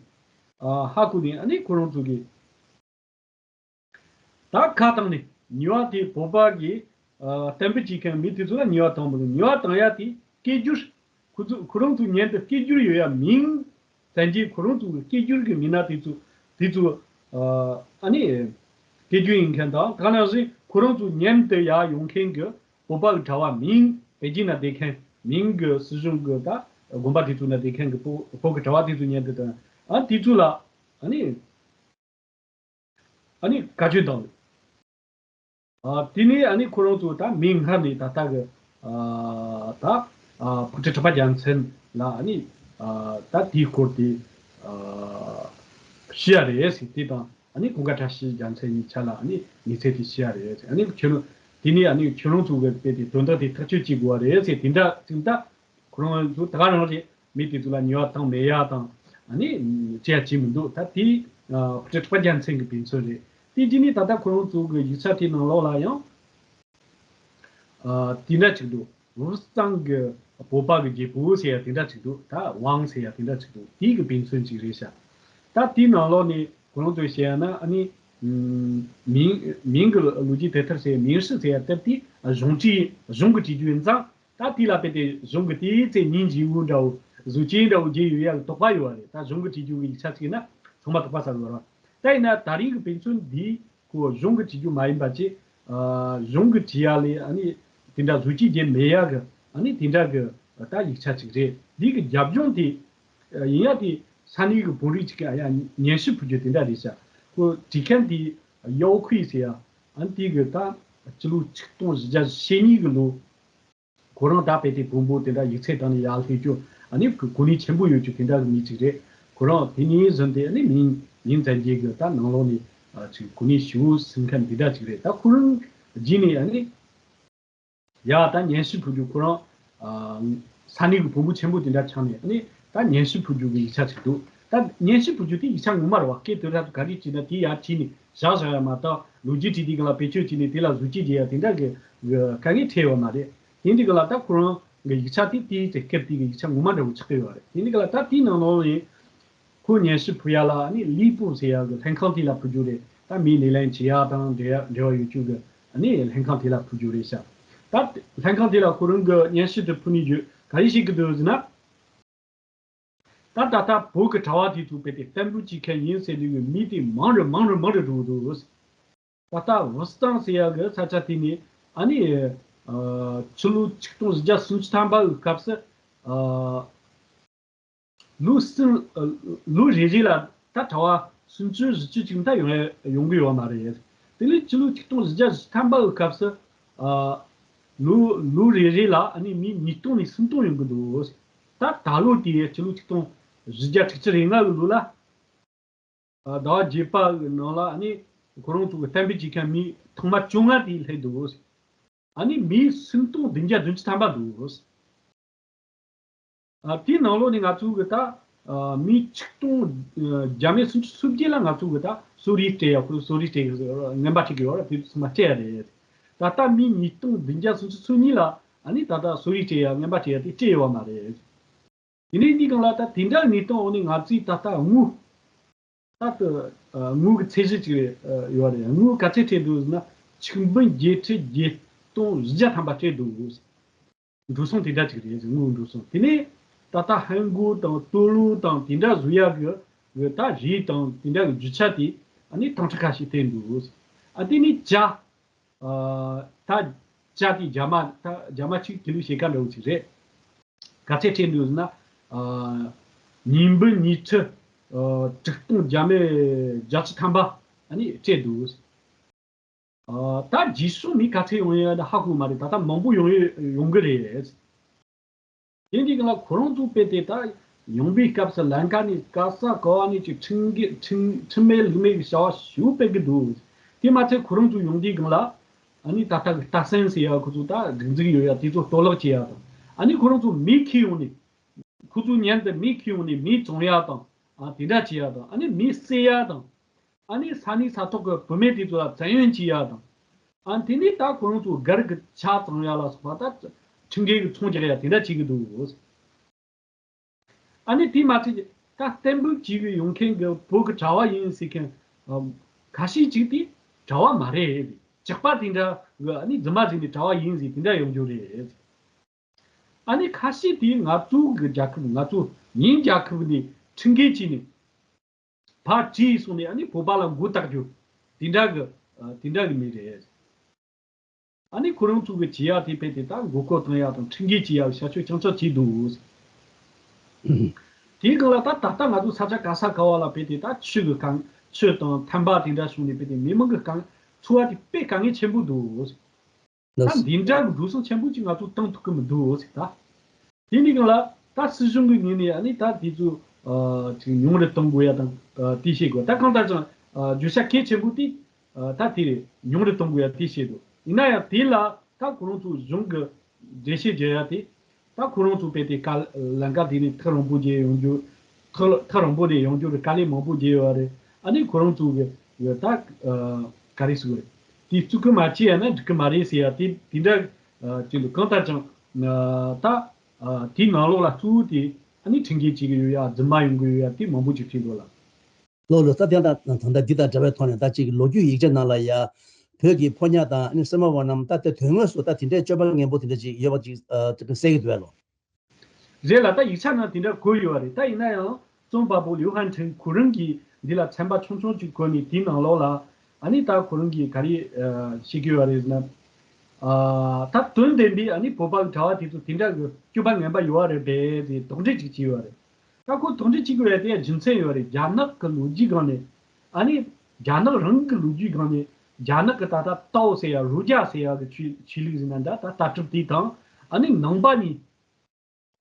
ཨ་ཧ་གོ་ནས་ཨ་ནི་ཁོ་རང་ཚོ་གིས་ད་ཁ་བཏང་ནས་ཉེས་པ་དེ་བོད་པ་གིས་ཨ་གཏན་འབེབས་བྱེད་མཁན་མི་དེ་ཚོ་ལ་ཉེས་པ་བཏང་མི་འདུག་ཉེས་པ་བཏང་ཡ་དེ་སྐད་སྒྱུར། ཁོ་ཚོ་ཁོ་རང་ཚོ་མཉམ་དུ་སྐད་སྒྱུར་ཡོད་ཡ་མིང་། བཙན་གྱིས་ཁོ་རང་ཚོ་གི་སྐད་སྒྱུར་གྱི་མི་སྣ་དེ་ཚོ་དེ་ཚོ་ཨ་ཨ་ནི་སྐད་སྒྱུར་ཡིན་མཁན་དང་། དེ་ག་ནང་བཞིན་ཁོ་རང་ཚོ་མཉམ་དུ་ཡར་ཡོང་མཁན་གྱི་བོད་པ་གི་གྲྭ་བ་མིང་། པེ་ཅིན་ན་བསྡད་མཁན་མིང་གི་སྲིད་གཞུང་གི་ད་དགོན་པ་དེ་ཚོ་ན་བསྡད་མཁན་གྱི་བོད་བོད་ཀྱི་གྲྭ་བ་དེ་ཚོ་མཉམ་དུ་དང་། ཨ་དེ་ཚོ་ལ་ཨ་ནི་ཨ་ནི་བཀའ་བཀྱོན་བཏང་འདུག་ཨ་དེ་ནས་ཨ་ནི་ཁོ་རང་ཚོ་ད་མིང་སྔར་ནས་ད་ལྟ་གི་ཨ་ད་ཨ་ཕག་གྲུ་གྲགས་པ་རྒྱལ་མཚན་ལ་ཨ་ནི་ཨ་ད་དེའི་སྐོར་དེ་ཨ་ ཤི་ཡ་རེད་ཟེར། དེ་དང་ཨ་ནི་ཀུན་དགའ་བཀྲ་ཤིས་རྒྱལ་མཚན་གཉིས་ཆ་ལ་ཨ་ནི་ཉི་ཚེ་དེ་ཤི་ཡ་རེད་ཟེར། ཨ་ནི་ཁྱོད་རང་དེ་ནས་ཨ་ནི་ཁྱོད་རང་ཚོ་གི་དཔེ་དེ་དོན་དག་དེ་ཐག་གཅོད་བྱེད་དགོས་པ་རེད་ཟེར། དེ་འདྲ་ཅིག་ད་ཁོ་རང་ཚོ་ད་ག་རང་རེད། མི་དེ་ཚོ་ལ་ཉེས་པ་བཏང་མེད་ཡ་དང་ཨ་ནི་ཅི་ཡ་བྱེད་མི་འདུག་ད་དེ་ཨ་ཕྲུ་གུ་རྒྱལ་མཚན་གྱི་དཔེ་མཚོན་རེད། དེ་རྗེས་ནས་ད་ལྟ་ཁོ་རང་ཚོ་གི་ཡིག་ཆ་དེ་ནང་ལོགས་ལ་ཡང་ཨ་དེ་འདྲ་ཅིག་འདུག་ཝུ་སི་ཙང་གི་བོད་པ་གི་རྒྱལ་པོ་ཟེར་ཡ་དེ་འདྲ་ཅིག་འདུག་ད་ཝང་ཟེར་ཡ་དེ་འདྲ་ཅིག་འདུག་དེའི་གི་དཔེ་མཚོན་ཅིག་རེད་ཤག་ད་དེའི་ནང་ལོགས་ནས་ཁོ་རང་ཚོས་བཤད་ཡ་ན་ཨ་ནི་ཨམ་མིང་མིང་གི་ལོ་རྒྱུས་དེབ་ཐེར་ཟེར་མིང་ཧྲི་ཟེར་ཡ་དེབ་དེ་གཞུང་བྲིས་གཞུང་གི་བྲིས་རྒྱུ་ཡིན་ཙང་། ད་དེ་ལ་དཔེ་དེ་གཞུང་གི་དེའི་ཚེ་ཉིན་བྱེད་འུ་འདྲ་བོ་གཟུགས་ཅན་འདྲ་བོ་བརྗེ་ཡོད་ཡ་གི་དོགས་པ་ཡོད་བ་རེད། ད་གཞུང་གི་བྲིས་རྒྱུ་གི་ཡིག་ཆ་ཅིག་ཡིན་ན་ཚང་མ་དོགས་པ་ཟ་དགོས་རེད་བ། ད་ཡིན་ན་ད་རེས་ཀྱི་དཔེ་མཚོན་འདི་ཁོ་གཞུང་གི་བྲིས་རྒྱུ་མ་ཡིན་པ་ཅིག་ཨ་གཞུང་གི་བྲིས་ཡ་ལས་ཨ་ནི་དེ་འདྲ་གཟུགས་ཅན་བརྗེ་མེད་ཡ་གི་ཨ་ནི་དེ་འདྲ་གི་ད་ཡིག་ཆ་ཅིག་རེད། འདི་གི་རྒྱབ་ལྗོངས་དེ་ཡིན་ཡ་དེ་ས་གནས་ཀྱི་བོད་རིགས་ཅིག་གི་ཨ་ཡ་སྙན་ཞུ་ཕུལ་རྒྱུ་དེ་འདྲ་རེད་ཤག་ཁོ་བྲིས་མཁན་དེ་ཡའོ་ཁུའི་ཟེར་ཡ་ཨ་ནི་དེ་གི་ད་སྤྱི་ལོ་ཆིག་སྟོང་བཞི་བརྒྱ་ཞེ་གཉིས་གི་ལོ། ཁོ་རང་ད་དཔེ་དེ་བོན་པོ་དེ་འདྲ་ཡིག་ཚད་དང་ནི་ཡར་སླེབས་རྒྱུ་ཨ་ནི་གོ་གནས་ཆེན་པོ་ཡོད་རྒྱུ་དེ་འདྲ་གི་མི་ཅིག་རེད། ཁོ་རང་དེ་ནས་བཟུང་སྟེ་ཨ་ནི་མིང་མིང་བཙན་རྒྱལ་གི་ད་ནང་ལོགས་ནས་ཨ་ཅིག་གོ་གནས་ཞེ་པོ་ཟིན་མཁན་འདི་འདྲ་ཅིག་རེད། ད་ཁོ་རང་རྗེས་ནས་ཨ་ནི་ཡ་ད་སྙན་ཞུ་ཕུལ་རྒྱུ་ཁོ་རང་ཨ་ས་གནས་ཀྱི་བོན་པོ་ཆེན་པོ་དེ་འདྲ་ཆགས་ནས་ཨ་ནི་ད་སྙན་ཞུ་ཕུལ་རྒྱུ་གི་ཡིག་ཆ་ཅིག་འདུག་ད་སྙན་ཞུ་ཕུལ་རྒྱུ་དེ་ཡིག་ཆ་ངོ་མ་རེད་བ། སྐད་དོད་ར་ག་རེ་བྱས་ན་དེ་ཡར་བྲིས་ནས་བཞག་བཞག་ཡ་མ་གཏོགས་ལོ་རྒྱུས་བྲིས་དུས་སྒང་ལ་བེད་སྤྱོད་བྱས་ནས་དེ་ལ་གཟུགས་ཅན་བརྗེ་ཡ་དེ་འདྲ་གི་གི་དཀའ་ངལ་འཕྲད་ཡོད་མ་རེད། དེ་འདྲའི་སྒང་ལ་ད་ཁོ་རང་གི་ཡིག་ཆ་དེ་དེའི་དེ་སྐབས་དེ་གི་ཡིག་ཆ་ངོ་མ་འདྲ་བོ་ཆགས་ཀྱི་ཡོད་རེད། དེ་འདྲའི་སྒང་ལ་ད་དེའི་ནང་ལོགས་ནས་ཁོ་སྙན་ཞུ་ཕུལ་ཡ་ལ་ཨ་ནི་ལི་པུ་ཟེར་ཡ་གི་ལྷན་ཁང་དེ་ལ་ཕུལ་རྒྱུ་རེད། ད་མིའི་ལས་ལན་བྱེད་ཡ་དང་འབྲེལ་ཡ་འབྲེལ་བ་ཡོད་རྒྱུ་གི་ཨ་ནི་ལྷན་ཁང་དེ་ལ་ཕུལ་རྒྱུ་རེད་ཤག་ད་ལྷན་ཁང་དེ་ལ་ཁོ་རང་གི་སྙན་ཞུ་དེ་ཕུལ་ནས་རྒྱུ་ག་རེ་བཤད་ཀྱི་འདུག་ཟེར་ན། ད་ད་ལྟ་བོད་ཀྱི་གྲྭ་པ་དེ་ཚོ་དཔེ་དེ་བསྟན་པོ་བྱེད་མཁན་ཡིན་ཟེར་དུས་ཀྱི་མི་དེ་མང་རུ་མང་རུ་མང་རུ་འགྲོ་གི་འདུག་ད་ལྟ་ཝུ་སི་ཏང་ཟེར་ཡ་གི་ས་ཆ་དེ་ནས་ཨ་ནི་ཨ་ཕྱི་ལོ་ཆིག་སྟོང་བཞི་བརྒྱ་སུམ་ཅུ་ཐམ་པ་གི་སྐབས་སུ་ཨ་ལོ་གསུམ་ཨ་ལོ་རེ་རེ་ལ་ད་གྲྭ་པ་སུམ་ཅུ་བཞི་བཅུ་ཅིག་ད་ཡོང་ཡ་ཡོང་གི་ཡོད་མ་རེད། དེ་ནས་ཕྱི་ལོ་ཆིག་སྟོང་བཞི་བརྒྱ་བཞི་ཐམ་པ་གི་སྐབས་སུ་ཨ་ལོ་ལོ་རེ་རེ་ལ་ཨ་ནི་མི་ཉིས་སྟོང་ནས་སུམ་སྟོང་ཡོང་གི་འདུག་ད་ད་ལོ་དེ་ཕྱི་ལོ་ཆིག་སྟོང་བཞི་བརྒྱ་དྲུག་ཅུ་རེ་ལྔ་གི་ལོ་ལ་ཟླ་བ་བརྒྱད་པ་གི་ནང་ལ་ཨ་ནི་ཁོ་རང་ཚོ་གི་གཏན་འབེབས་བྱེད་མཁན་མི་ཐོག་མ་བཅོ་ལྔ་དེ་སླེབས་འདུག་ཨ་ནི་མི་སུམ་སྟོང་བདུན་བརྒྱ་བདུན་ཅུ་ཐམ་པ་འདུག་ཨ་དེའི་ནང་ལོགས་ནས་ང་ཚོ་གི་ད་ཨ་མི་ཆིག་སྟོང་བརྒྱ་མེད་སུམ་ཅུ་སོ་བརྒྱད་ལ་ང་ཚོ་གི་ད་གསོ་རིག་སྤྲད་ཡ། ཁོ་གསོ་རིག་སྤྲད་ཡ་ངན་པ་སྤྲད་གི་ཡོད་ར། དེ་ཚོ་ཚང་མ་སྤྲད་ཡ་རེད། ད་ལྟ་མི་ཉིས་སྟོང་བདུན་བརྒྱ་སུམ་ཅུ་སོ་གཉིས་ལ་ཨ་ནི་ད་ལྟ་གསོ་རིག་སྤྲད་ཡ་ངན་པ་སྤྲད་ཡ་དེ་སྤྲད་ཡོད་པ་མ་རེད། དེ་ནས་འདི་སྒང་ལ་ད་དེ་འདྲ་གནས་སྟངས་འོག་ནས་ང་ཚོས་ད་ལྟ་དངུལ་ད་ལྟ་དངུལ་གྱི་ཚད་གཞི་ཅིག་ཡོད་རེད། དངུལ་ག་ཚད་སྤྲད་འདུག་ཟེར་ན་ཆིག་འབུམ་བརྒྱད་ཁྲི་བརྒྱད་སྟོང་བཞི་བརྒྱ་ཐམ་པ་སྤྲད་འདུག་འགྲོ་སོང་དེ་འདྲ་ཅིག་རེད། དངུལ་འགྲོ་སོང་དེ་ནས་ད་ལྟ་ཧན་གོ་དང་སྟོད་ལུང་དང་དེ་འདྲ་བཟོ་ཡག་གི་གི་ད་རིགས་དང་དེ་འདྲ་གི་རྒྱུ་ཆ་དེ་ཨ་ནི་དྭངས་ཁྲིག་ཁ་ཤས་བསྟན་འདུག་ཨ་དེ་ནས་ཇ། ཨ་ད་ཇ་དེ་རྒྱ་མ་ད་རྒྱ་མ་གཅིག་ཀི་ལོ་ཕྱེད་ཀ་འདྲ་བོ་ཅིག་རེད། ག་ཚད་སྤྲད་འདུག་ཟེར་ན་ཨ་ཉིས་འབུམ་ཉིས་ཁྲི་ཨ་དྲུག་སྟོང་བརྒྱ་མེད་བརྒྱད་ཅུ་ཐམ་པ་ཨ་ནི་སྤྲད་འདུག་ཨ་ད་རྗེས་སུ་མི་ག་ཚད་ཡོང་ཡོད་ན་ཧ་གོ་མ་རེད། ད་ལྟ་མང་པོ་ཡོང་ཡོད་ཡོང་གི་རེད། དེ་འདི་ག་ལ་ཁོ་རང་ཚོ་དཔེ་དེ་ད་ཡོང་པའི་སྐབས་སུ་ལམ་ཁ་ནས་ག་ས་ག་བ་ནས་ཅིག་ཁྲིམས་འགལ་ཁྲིམས་ཁྲིམས་མེད་ལུགས་མེད་ཀྱི་བྱ་བ་ཞེ་པོ་སྤེལ་གི་འདུག་དེ་མ་ཚད་ཁོ་རང་ཚོ་ཡོང་དུས་སྒང་ལ་ཨ་ནི་ད་ལྟ་གི་རྟ་སྲིན་ཟེར་ཡ་ཁོ་ཚོ་ད་སྒྲིག་འཛུགས་ཡོད་ཡ་དེ་ཚོ་གཏོར་བརླག་བྱེད་ཡ་དང་། ཨ་ནི་ཁོ་རང་ཚོ་མི་ཁྱེར་ཡོང་ནས་ཁོ་ཚོ་མཉམ་དུ་མི་ཁྱེར་ཡོང་ནས་མི་བཙོང་ཡ་དང་ཨ་དེ་འདྲ་བྱེད་ཡ་དང་། ཨ་ནི་མི་བསད་ཡ་དང་། ཨ་ནི་ས་གནས་ས་ཐོག་གི་བུད་མེད་དེ་ཚོ་ལ་བཙན་གཡེམ་བྱེད་ཡ་དང་། ཨ་དེ་ནས་ད་ཁོ་རང་ཚོ་སྒར་གྱི་ཆ་བཙོང་ཡ་ལ་སོགས་པ་ད་ཁྲིམས་འགལ་གྱི་ཚོང་རྒྱག་ཡ་དེ་འདྲ་བྱེད་ཀྱི་འདུག་ཨ་ནི་དེ་མ་ཚད་ད་གཏན་འབེབས་བྱེད་ཀྱི་ཡོང་མཁན་གྱི་བོད་ཀྱི་གྲྭ་པ་ཡིན་ཟེར་མཁན་ཁ་ཤས་ཅིག་དེ་གྲྭ་པ་མ་རེད། ཇག་པ་དེ་འདྲ་གི་ཨ་ནི་རྫུན་མ་ཟིག་ནས་གྲྭ་པ་ཡིན་ཟེར་དེ་འདྲ་ཡོང་རྒྱུ་རེད། ཨ་ནི་ཁ་ཤས་དེ་ང་ཚོ་གི་རྒྱལ་ཁབ་ང་ཚོ་ཉིན་རྒྱལ་ཁབ་ནས་ཁྲིམས་འགལ་བྱས་ནས་ཕར་བྲོས་སོང་ནས་ཨ་ནི་བོད་པ་ལ་མགོ་བཏགས་རྒྱུ་དེ་འདྲ་གི་དེ་འདྲ་གི་མི་རེད། ཨ་ནི་ཁོ་རང་ཚོ་གི་བྱེད་ཡག་དེ་དཔེ་དེ་ད་མགོ་སྐོར་བཏང་ཡག་དང་ཁྲིམས་འགལ་བྱེད་ཡག་གི་བྱ་སྤྱོད་རྐྱང་རྐྱང་བྱས་འདུག་དེའི་སྒང་ལ་ད་ད་ལྟ་ང་ཚོ་ས་ཆ་ག་ས་ག་བ་ལ་དཔེ་དེ་ད་ཆུ་གི་གང་ཆུ་དང་ཐན་པ་དེ་འདྲ་བྱུང་ནས་དཔེ་དེ་མི་མང་གི་གང་འཚོ་བ་དེ་དཔེ་དཀའ་ངལ་ཆེན་པོ་འདུག་ད་འདི་འདྲ་གི་འགྲོ་སོང་ཆེན་པོ་ཅིག་ང་ཚོ་བཏང་ཐུབ་ཀྱི་མི་འདུག་ཟེར་ད། དེ་ནི་གང་ལ་ད་སྲིད་གཞུང་གི་ངོས་ནས་ཨ་ནི་ད་དེ་ཚོ་ ཨ་ཅིག་ཉུང་རུ་གཏོང་དགོས་ཡ་དང་ཨ་དེ་བཤད་དགོས། ད་གང་ལྟར་ཀྱང་ཨ་བརྗོད་བྱ་གལ་ཆེན་པོ་དེ་ཨ་ད་དེ་རེད། ཉུང་རུ་གཏོང་དགོས་ཡ་དེ་བཤད་འདུག། ཡིན་ན་ཡང་དེ་ལ་ད་ཁོ་རང་ཚོ་གཞུང་གི་འགྲེལ་བཤད་རྒྱག་ཡ་དེ། ད་ཁོ་རང་ཚོ་དཔེ་དེ་ཀ་ལམ་ཀ་དེ་ནས་ཐག་རིང་པོ་བརྒྱབ་ཡོང་རྒྱུ། ཐག་ཐག་རིང་པོ་ནས་ཡོང་རྒྱུ་རེད། དཀའ་ལས་མང་པོ་བརྒྱབ་ཡོད་རེད། ཨ་ནི་ཁོ་རང་ཚོ་གི་གི་ད་ཨ་ག་རེ་ཟེར་དགོས་རེད། དེ་བཙུགས་ཀྱི་མ་བྱས་ཡ་ན་འགྲིག་གི་མ་རེད་ཟེར་ཡ་དེ་དེ་འདྲ་ཨ་ཅིག་འདུག། གང་ལྟར་ཀྱང་ཨ་ད་ཨ་དེའི་ནང་ལོགས་ལ་གཙོ་བོ་དེ་ཨ་ནི་ཁྲིམས་འགལ་བྱེད་ཀྱི་ཡོད་ཡ། རྫུན་མ་ཡོང་གི་ཡོད་ཡ་དེ་མང་པོ་ཅིག་བྱས་འདུག་ལ། ལོ་ལོ་ད་དེ་ད་ད་ད་འདི་དང་འདྲ་བའི་ཐོག་ནས་ད་ཅིག་ལོ་རྒྱུས་ཡིག་ཆ་ནང་ལ་ཡ། བོད་ཀྱི་ཕོ་ཉ་དང་ཨ་ནི་སེར་མོ་བ་རྣམས་ད་ལྟ་དོན་དངོས་སུ་ད་དེ་འདྲའི་སྤྱོད་པ་ངན་པོ་དེ་འདྲ་ཅིག་ཡོད་པ་ཅིག་ཨ་ཅིག་གསལ་གྱི་འདུག་བས་ལོ། རེད་ལ། ད་ཡིག་ཆ་ནང་དེ་འདྲ་བཀོད་ཡོད་པ་རེད། ད་ཡིན་ན་ཡང་རྩོམ་པ་པོ་ལིའུ་ཧན་ཁྲིན་ཁོ་རང་གིས་འདི་ལ་ཚན་པ་ཆུང་ཆུང་ཅིག་བཀོད་ནས་དེའི་ནང་ལོགས་ལ་ཨ་ནི་ད་ཁོ་རང་གིས་ག་རེ་ཨ་བཤད་ཀྱི་ཡོད་པ་རེད་ཟེར་ན། ཨ་ད་དོན་ལྡན་པའི་ཨ་ནི་བོད་པ་གི་གྲྭ་པ་དེ་ཚོ་དེ་འདྲ་གི་སྤྱོད་པ་ངན་པ་ཡོད་པ་རེད་པས་ཟེར་དོགས་འདྲི་ཅིག་བྱས་ཡོད་པ་རེད། ད་ཁོ་དོགས་འདྲི་བྱེད་དགོས་ཡ་དེ་ཡ་རྒྱུ་མཚན་ཡོད་རེད། རྒྱ་ནག་གི་ལོ་རྒྱུས་སྒང་ནས་ཨ་ནི་རྒྱ་ནག་རང་གི་ལོ་རྒྱུས་སྒང་ནས་རྒྱ་ནག་གི་ད་ལྟ་ཏའོ་ཟེར་ཡ་རོལ་རྒྱ་ཟེར་ཡ་གི་ཆོས་ཆོས་ལུགས་ཟེར་ན་འདྲ། ད་ལྟ་གྲུབ་དེ་དང་ཨ་ནི་ནང་པ་གཉིས་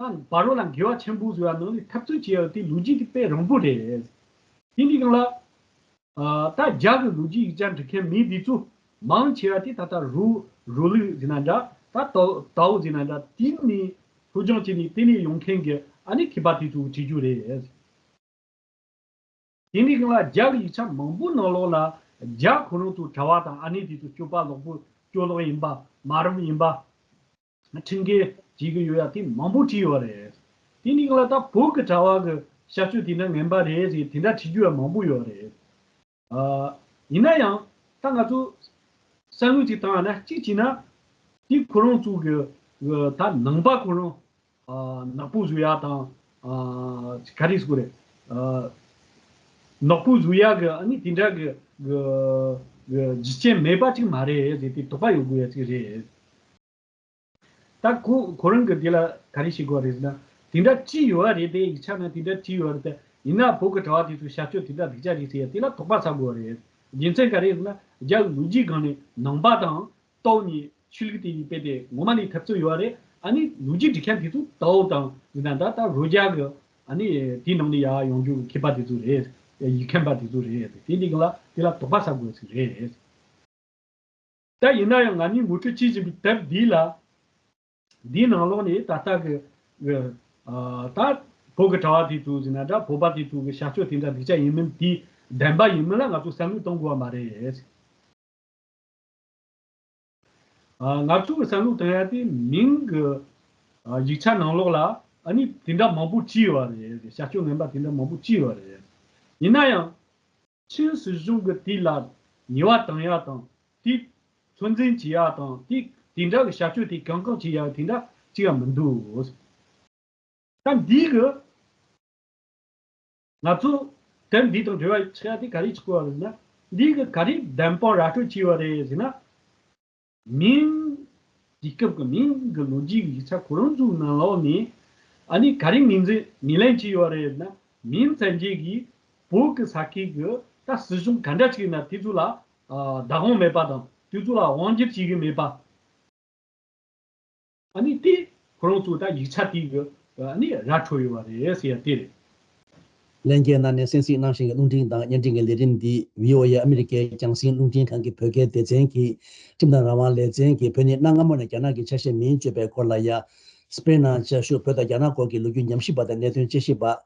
ད་བར་ལ་འགལ་བ་ཆེན་པོ་བཟོ་ཡ་ནང་ནས་འཐབ་རྩོད་བྱེད་ཡ་དེ་ལོ་རྒྱུས་དེ་དཔེ་རིང་པོ་རེད། དེ་འདི་སྒང་ལ་ཨ་ད་རྒྱ་གི་ལོ་རྒྱུས་ཡིག་ཆ་འབྲི་མཁན་མི་འདི་ཚོ་མང་ཆེ་བ་དེ་ད་ལྟ་རོལ་རོལ་ལུགས་ཟེར་ན་འདྲ། ད་ཏའོ་ཏའོ་ཟེར་ན་འདྲ། དེ་ནས་སློབ་སྦྱོང་བྱས་ནས་དེ་ནས་ཡོང་མཁན་གྱི་ཨ་ནི་མཁས་པ་དེ་ཚོ་བྲིས་རྒྱུ་རེད། དེ་འདི་སྒང་ལ་རྒྱ་གི་ཡིག་ཆ་མང་པོ་ནང་ལོགས་ལ་རྒྱ་ཁོ་རང་ཚོ་གྲྭ་པ་དང་ཨ་ནེ་དེ་ཚོ་སྤྱོད་པ་ལོག་པོ་སྤྱོད་ལོག་ཡིན་པ། མ་རབས་ཡིན་པ། ཁྲིམས་འགལ་བྱེད་ཀྱི་ཡོད་ཡ་དེ་མང་པོ་བྲིས་ཡོད་རེད། དེ་འདི་སྒང་ལ་ད་བོད་ཀྱི་གྲྭ་པ་གི་བྱ་སྤྱོད་དེ་འདྲ་ངན་པ་རེད་ཟེར་དེ་འདྲ་བྲིས་རྒྱུ་ཡ་མང་པོ་ཡོད་རེད། ཨ་ཡིན་ན་ཡང་ད་ང་ཚོ་བསམ་བློ་ཅིག་བཏང་བ་ན། གཅིག་བྱས་ན་དེ་ཁོ་རང་ཚོ་གི་གི་ད་ནང་པ་ཁོ་རང་ཨ་ནག་པོ་བཟོ་ཡ་དང་ཨ་ག་རེ་ཟེར་དགོས་རེད། ཨ་ནག་པོ་བཟོ་ཡ་གི་ཨ་ནི་དེ་འདྲ་གི་གི་གི་རྒྱུ་རྐྱེན་མེད་པ་ཅིག་མ་རེད་ཟེར་ཏེ་དོགས་པ་ཡོད་དགོས་ཡ་ཅིག་རེད། ད་ཁོ་ཁོ་རང་གི་དེ་ལ་ག་རེ་བྱེད་དགོས་རེད་ཟེར་ན། དེ་འདྲ་བྲིས་ཡོད་རེད་དེ། ཡིག་ཆ་ནང་དེ་འདྲ་བྲིས་ཡོད་རེད་དེ། ཡིན་ན་བོད་ཀྱི་གྲྭ་པ་དེ་ཚོའི་བྱ་སྤྱོད་དེ་འདྲ་འགྲིག་ཆ་རེད་ཟེར་ཡ་དེ་ལ་དོགས་པ་ཟ་དགོས་རེད། རྒྱུ་མཚན་ག་རེ་ཟེར་ན། རྒྱ་གི་ལོ་རྒྱུས་སྒང་ནས་ནང་པ་དང་ཏའོ་གཉིས་ཆོས་ལུགས་དེ་གཉིས་དཔེ་དེ་ངོ་མ་ནས་འཐབ་རྩོད་ཡོད་རེད། ཨ་ནི་ལོ་རྒྱུས་འབྲི་མཁན་དེ་ཚོ་ཏའོ་དང་ཟེར་ན་འདྲ། ད་རོལ་རྒྱ་གི་ཨ་ནི་དེའི་ནང་ནས་ཡར་ཡོང་རྒྱུ་གི་མཁས་པ་དེ་ཚོ་རེད། ཡིག་མཁན་པ་དེ་ཚོ་རེད། དེ་འདི་སྒང་ལ་དེ་ལ་དོགས་པ་ཟ་དགོས་ཟིག་རེད། ད་ཡིན་ན་ཡང་ང་གཉིས་ངོ་སྤྲོད་བྱེད་བཞིན་པའི་དེབ་འདི་ལ། འདིའི་ནང་ལོགས་ནས་ད་ལྟ་གི་གི་ཨ་ད་བོད་ཀྱི་གྲྭ་པ་དེ་ཚོ་ཟེར་ན་འདྲ། བོད་པ་དེ་ཚོ་གི་བྱ་སྤྱོད་དེ་འདྲ་འགྲིག་ཆ་ཡིན་མིན་དེ་བདེན་པ་ཡིན་མིན་ལ་ང་ཚོ་བསམ་བློ་གཏོང་དགོས་པ་མ་རེད། ཨ་ང་ཚོ་གི་བསམ་བློ་གཏོང་ཡ་དེ་མིང་གི་ཨ་ཡིག་ཆ་ནང་ལོགས་ལ་ཨ་ནི་དེ་འདྲ་མང་པོ་བྲིས་ཡོད་རེད། བྱ་སྤྱོད་ངན་པ་དེ་འདྲ་མང་པོ་བྲིས་ཡོད་རེད། ཡིན་ན་ཡང་། ཆིན་སྲིད་གཞུང་གི་དེ་ལ་ཉེས་པ་བཏང་ཡ་དང་། དེ་ཚོད་འཛིན་བྱེད་ཡ་དང་། དེ་དེ་འདྲ་གི་བྱ་སྤྱོད་དེ་གང་གང་བྱེད་ཡ་དེ་འདྲ་གཅིག་ཡང་མི་འདུག། ད་འདི་གི་ང་ཚོ་དོན་འདི་དང་འབྲེལ་བ་ཆགས་ཡ་དེ་ག་རེ་ཆགས་ཀྱི་ཡོད་རེད་ཟེར་ན། འདི་གི་ག་རེ་བདེན་དཔང་ར་སྤྲོད་བྱས་ཡོད་རེད་ཟེར་ན། མིང་། དེ་སྐབས་ཀྱི་མིང་གི་ལོ་རྒྱུས་ཀྱི་ཡིག་ཆ་ཁོ་རང་ཚོའི་ནང་ལོགས་ནས་ཨ་ནི་ག་རེ་ངོས་འཛིན་ངོས་ལེན་བྱས་ཡོད་རེད་ན། མིང་བཙན་བྱོལ་གྱི་བོད་ཀྱི་ས་ཁུལ་གྱི་ད་སྲིད་གཞུང་ག་འདྲ་ཅིག་ཡིན་ན་དེ་ཚོ་ལ་ཨ་བདག་དབང་མེད་པ་དང་། དེ་ཚོ་ལ་དབང་སྒྱུར་བྱེད་ཀྱི་མེད་པ། ཨ་ནི་དེ་ཁོ་རང་ཚོ་ད་ཡིག་ཆ་དེ་གི་ཨ་ནི་ར་འཕྲོད་ཡོད་པ་རེད་ཟེར་ཡ་དེ་རེད། ལྷན་རྒྱས་རྣམས་ནས་གསན་གཟིགས་གནང་བཞིན་གྱི་རླུང་འཕྲིན་དང་བརྙན་འཕྲིན་གྱི་ལས་རིམ་འདི་བྷི་ཨོ་ཨེ་ཨ་མི་རི་ཀའི་རྒྱང་སྲིང་རླུང་འཕྲིན་ཁང་གི་བོད་སྐད་སྡེ་ཚན་གྱི་ཁྲིམས་དང་རང་དབང་ལས་འཛིན་གྱིས་བོད་ནི་གནའ་སྔ་མོ་ནས་རྒྱ་ནག་གི་ཆ་ཤས་མིན་བརྗོད་པའི་སྐོར་ལ་ཡ། སྤེན་ནང་བཅའ་བཞུགས་བོད་དང་རྒྱ་ནག་སྐོར་གྱི་ལོ་རྒྱུས་ཉམས་ཞིབ་པ་དང་གནད་དོན་དཔྱད་ཞིབ་པ།